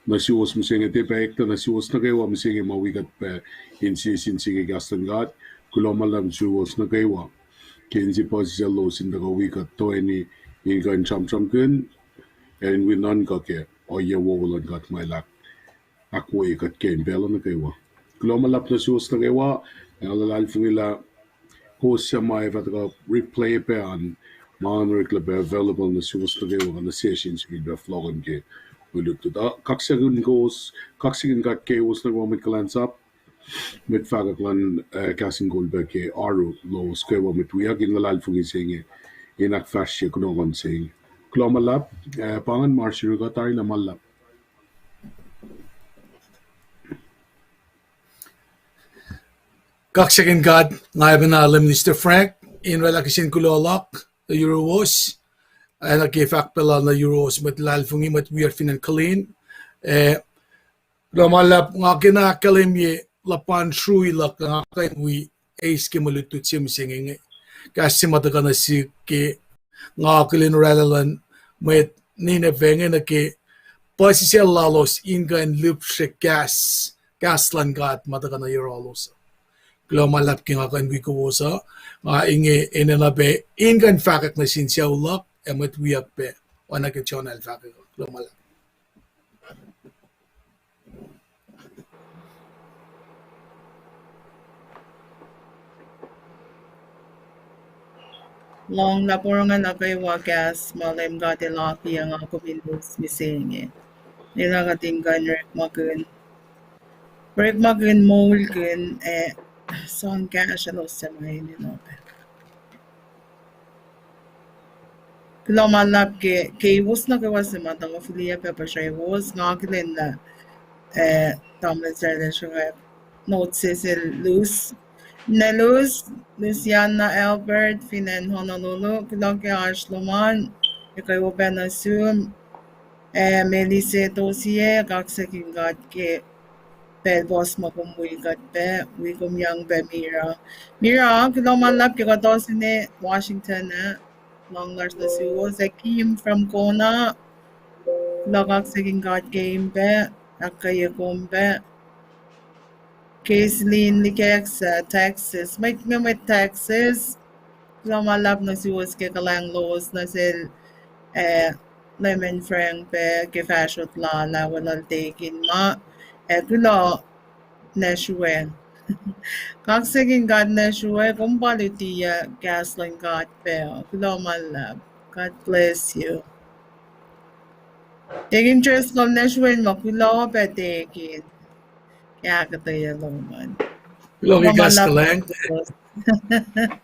Nuh suwos mihsenge, tiac pac eklac nuh suwos nuh kwewa mihsenge ma wi kuht pac in sie sin sie ke kahs luhn God. Kuloh ma luhlahp suwos nuh kwewa ke inse puhsisacl lowos in tuhkuh wi kuht toeni in kuh in sramsramkihn, ac in wi nuhnkuh ke ohiyac wowo luhn God ma El ahk-, ahkwoye kuht ke in pacl uh nuh kwewa. Kuloh ma luhlahp nuh suwos nuh kwewa, ac nga luhlahlfongi lah kowos suc ma ac fah tuhkuh replay pac an, ma oreklac pac available nuh suwos nuh kwewa, nuh sesr in sifilpac fohlohkihn ke mwe lutlut uh. Kaksakihn kowos, kaksakihn God kowos nuh kwewa mwet kuhlwacnsap, mwet fahkwack luhn, eh, Kahs in Kol pac ke oaru lowos kwewa mwet wiyuck in luhlahlfongi se inge, in ahkfahsrye kunohkohn se inge. Kuloh ma luhlahp, eh, pa ingacn ma oasr yurin kuht, tari lah ma luhlahp. Kaksakihn God, nga pacna Minister Frank, in oraclah kihsen kuloh luhk nuh yuruwos, ac nuh ke fahk pacl uh nuh yuruwos mwet luhlahlfongi, mwet wiyacsr fin acn Killeen. Eh, kuloh ma luhlahp, nga kena ahkkahlwemye luhpan srui luhk nga kuh in wi eis ke mwe lutlut se mihsenge inge. Kahs se ma tuhkuh nuh sihk ke nga akihlen oraclah luhn mwet Nineveh inge nuh ke puhsisacl lalos in kuh in lihpsre kahs, kahs luhn God ma tuhkuh nuh yohrohlos. Kuloh ma luhlahp ke nga kuh in wi kowos uh, nga inge enenuh pac in kuh in fahkwack nuh sin sucu luhk ac mwet wiyuck pac, oacna ke Jonah el fahkwack. Kuloh ma luhlahp. Lohng lah porongo nuh kwewa kahs ma Leum God El akiyac nga kom in eis mihsenge. Lwelah kuht in kuh in orekmakihn, orekmakihn moulkihn ac sang kahsrwelos suc ma enenuh pac. Kuloh ma luhlahp ke, ke kowos nuh kwewa suc ma tuhkuh fihliyac pac puhsrewos, nga akihlen lah, eh, tamuhlwel Sarah sruhkwack notes se sel Lus. Nwe Lus, Luciana Albert, fin acn Honolulu, kuloh ke oasr lom an, ekuh wo pac nuh sum, eh, Melise Tosie, kaksakihn God ke pacl puhs ma kom wi kuht pac, wi kom yang pac Mira. Mira, kuloh ma luhlahp ke kuht ohsun Washington ah, lohng lasr nuh suwos, ac Kim from Kona, kuloh kaksakihn God ke Kim pac, ahkkweye kom pac. Caitlin Likacs, Texas. Mwet, mwet Texas, kuloh ma luhlahp nuh suwos ke kuhlwacng lowos nuh sel, eh, Lemon Frank pac ke fahsrot lal ah weluhl Tekin ma, ac kuloh Nashua. Kaksakihn God Nashua, kom pa luti kahs luhn God pac. Kuloh ma luhlahp. God bless you. Tekin Driscoll Nashua ma kuloh pac Tekin. Ke ahkuhtweyac lom an. Kuloh ke kahs kuhlwacng.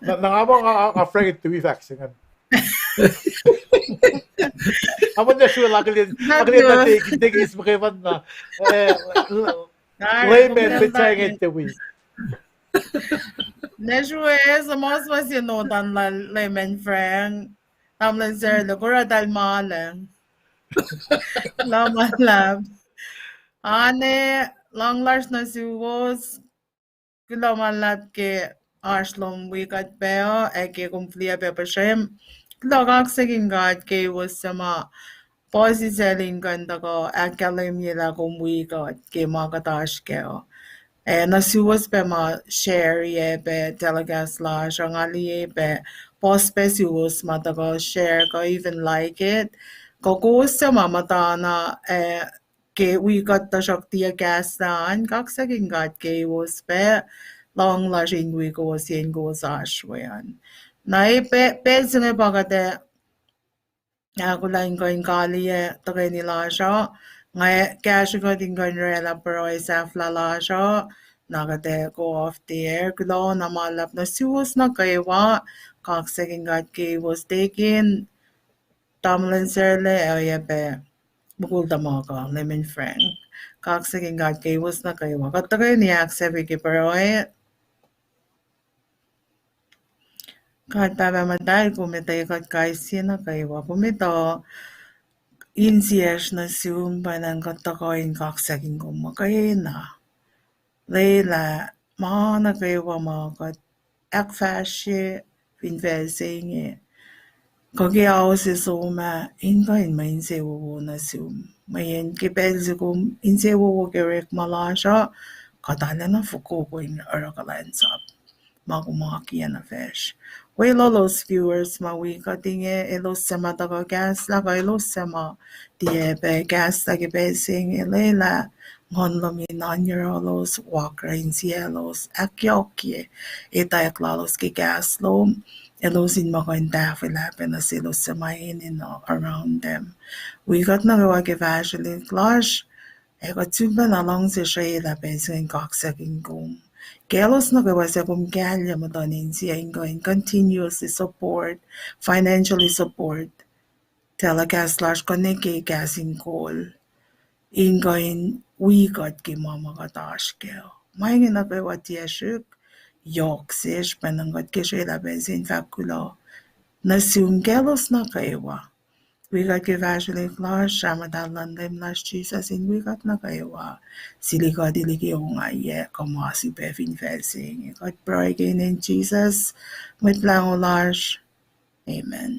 Na, na nga ma nga, nga, nga Frank tuwi fahk se ingacn. Ama Nashua akihlen, akihlen na Tekin, Tekin is muhkwena. Eh, Lemon, met sangin tuwi. Nashua, suhmuhslah se notan lal Lemon Frank. Tamuhlwel Sarah, kuloh tahl ma luhlahp. Kuloh ma luhlahp. Ane, lohng lasr nuh suwos. Kuloh ma luhlahp ke oasr lom wi kuht pac uh, ac ke kom fihliyac pac puhsrem. Kuloh kaksakihn God kowos suc ma puhsisacl in kuh in tuhkuh ahkkahlwemye lah kom wi kuht ke ma kuht oasr kac uh. Ac nuh suwos pac ma share-ye pac telecast lasr uh, nga liye pac puhs pac suwos ma tuhkuh share kuh even like it. Kuh kowos suc ma muhtana, eh, ke wi kuht tuhsruhk tiac kahs na an, kaksakihn God kowos pac, lohng lasr in wi kowos yen kowos oasr we an. Na e pacl se inge pa kuht ac ahkolah in kuh in kaliyac tuhkweni lasr uh, nga kahsrwe kuht in kuh in oraclah pruhe sahflah lasr uh, na kuht ac go off the air. Kuloh na ma luhlahp nuh suwos nuh kwewa, kaksakihn God kowos Tekin, tamuhlwel Sarah, oacyacpac mukul tuhmuhk uh Lemon Frank. Kaksakihn God kowos nuh kwewa. Kuht tuhkweni ahksahfye ke pruhe. God Pahpah Muhtahl, kom etuh kuht kais sie nuh kwewa. Kom etuh insiyacsr nuh sum, pwacnwacng kuht tuhkuh in kaksakihn kom muhkwena. Lwelah ma nuh kwewa ma kuht ahkfahsrye fin facl se inge, kuh ke ao se som ah, in kuh in mwe insewowo nuh sum. Mweyen ke pacl se kom insewowo ke orekma lasr uh, kuht arulacna fokoko in oruh kuhlwacnsap ma kom akiyac nuh facsr. Weluhlos viewers ma wi kuht inge, elos suc ma tuhkuh kahslah kuh elos suc ma tiac pac kahslah ke pacl se inge, lwelah Nguhn lom in oan yohrohlos, wakra insiyaclos, ahkyohkye etwacack lalos ke kahs lom, elos in muh kuh in tahfwelah pac nuh selos suc ma enenuh around them. Wi kuht nuh kwewa ke fahsrwelihk lasr, ac kuht sifilpacna luhngse srwaclah pacl se ingacn kaksakihn kom. Kaclos nuh kwewa suc kom kahlye muhtuhn insiyacn kuh in continuously support, financially support telecast lasr kuh nuh ke kahs in kol, in kuh in wi kuht ke ma ma kuht oasr kac. Ma inge nuh kwewa tiac srihk, yohk sesr, pwacnwacng kuht ke srwaclah pacl se in fahk kuloh nuh sum kaclos nuh kwewa. Wi kuht ke fahsrwelihk lasr, Sahp muhtahl luhn Leum lasr Jisus in wi kuht nuh kwewa. Sili kuht liki ongaiyac kuh ma sifilpac fin facl se inge. Kuht pruhe ke inen Jisus, Mwet Lahngo lasr. Amen.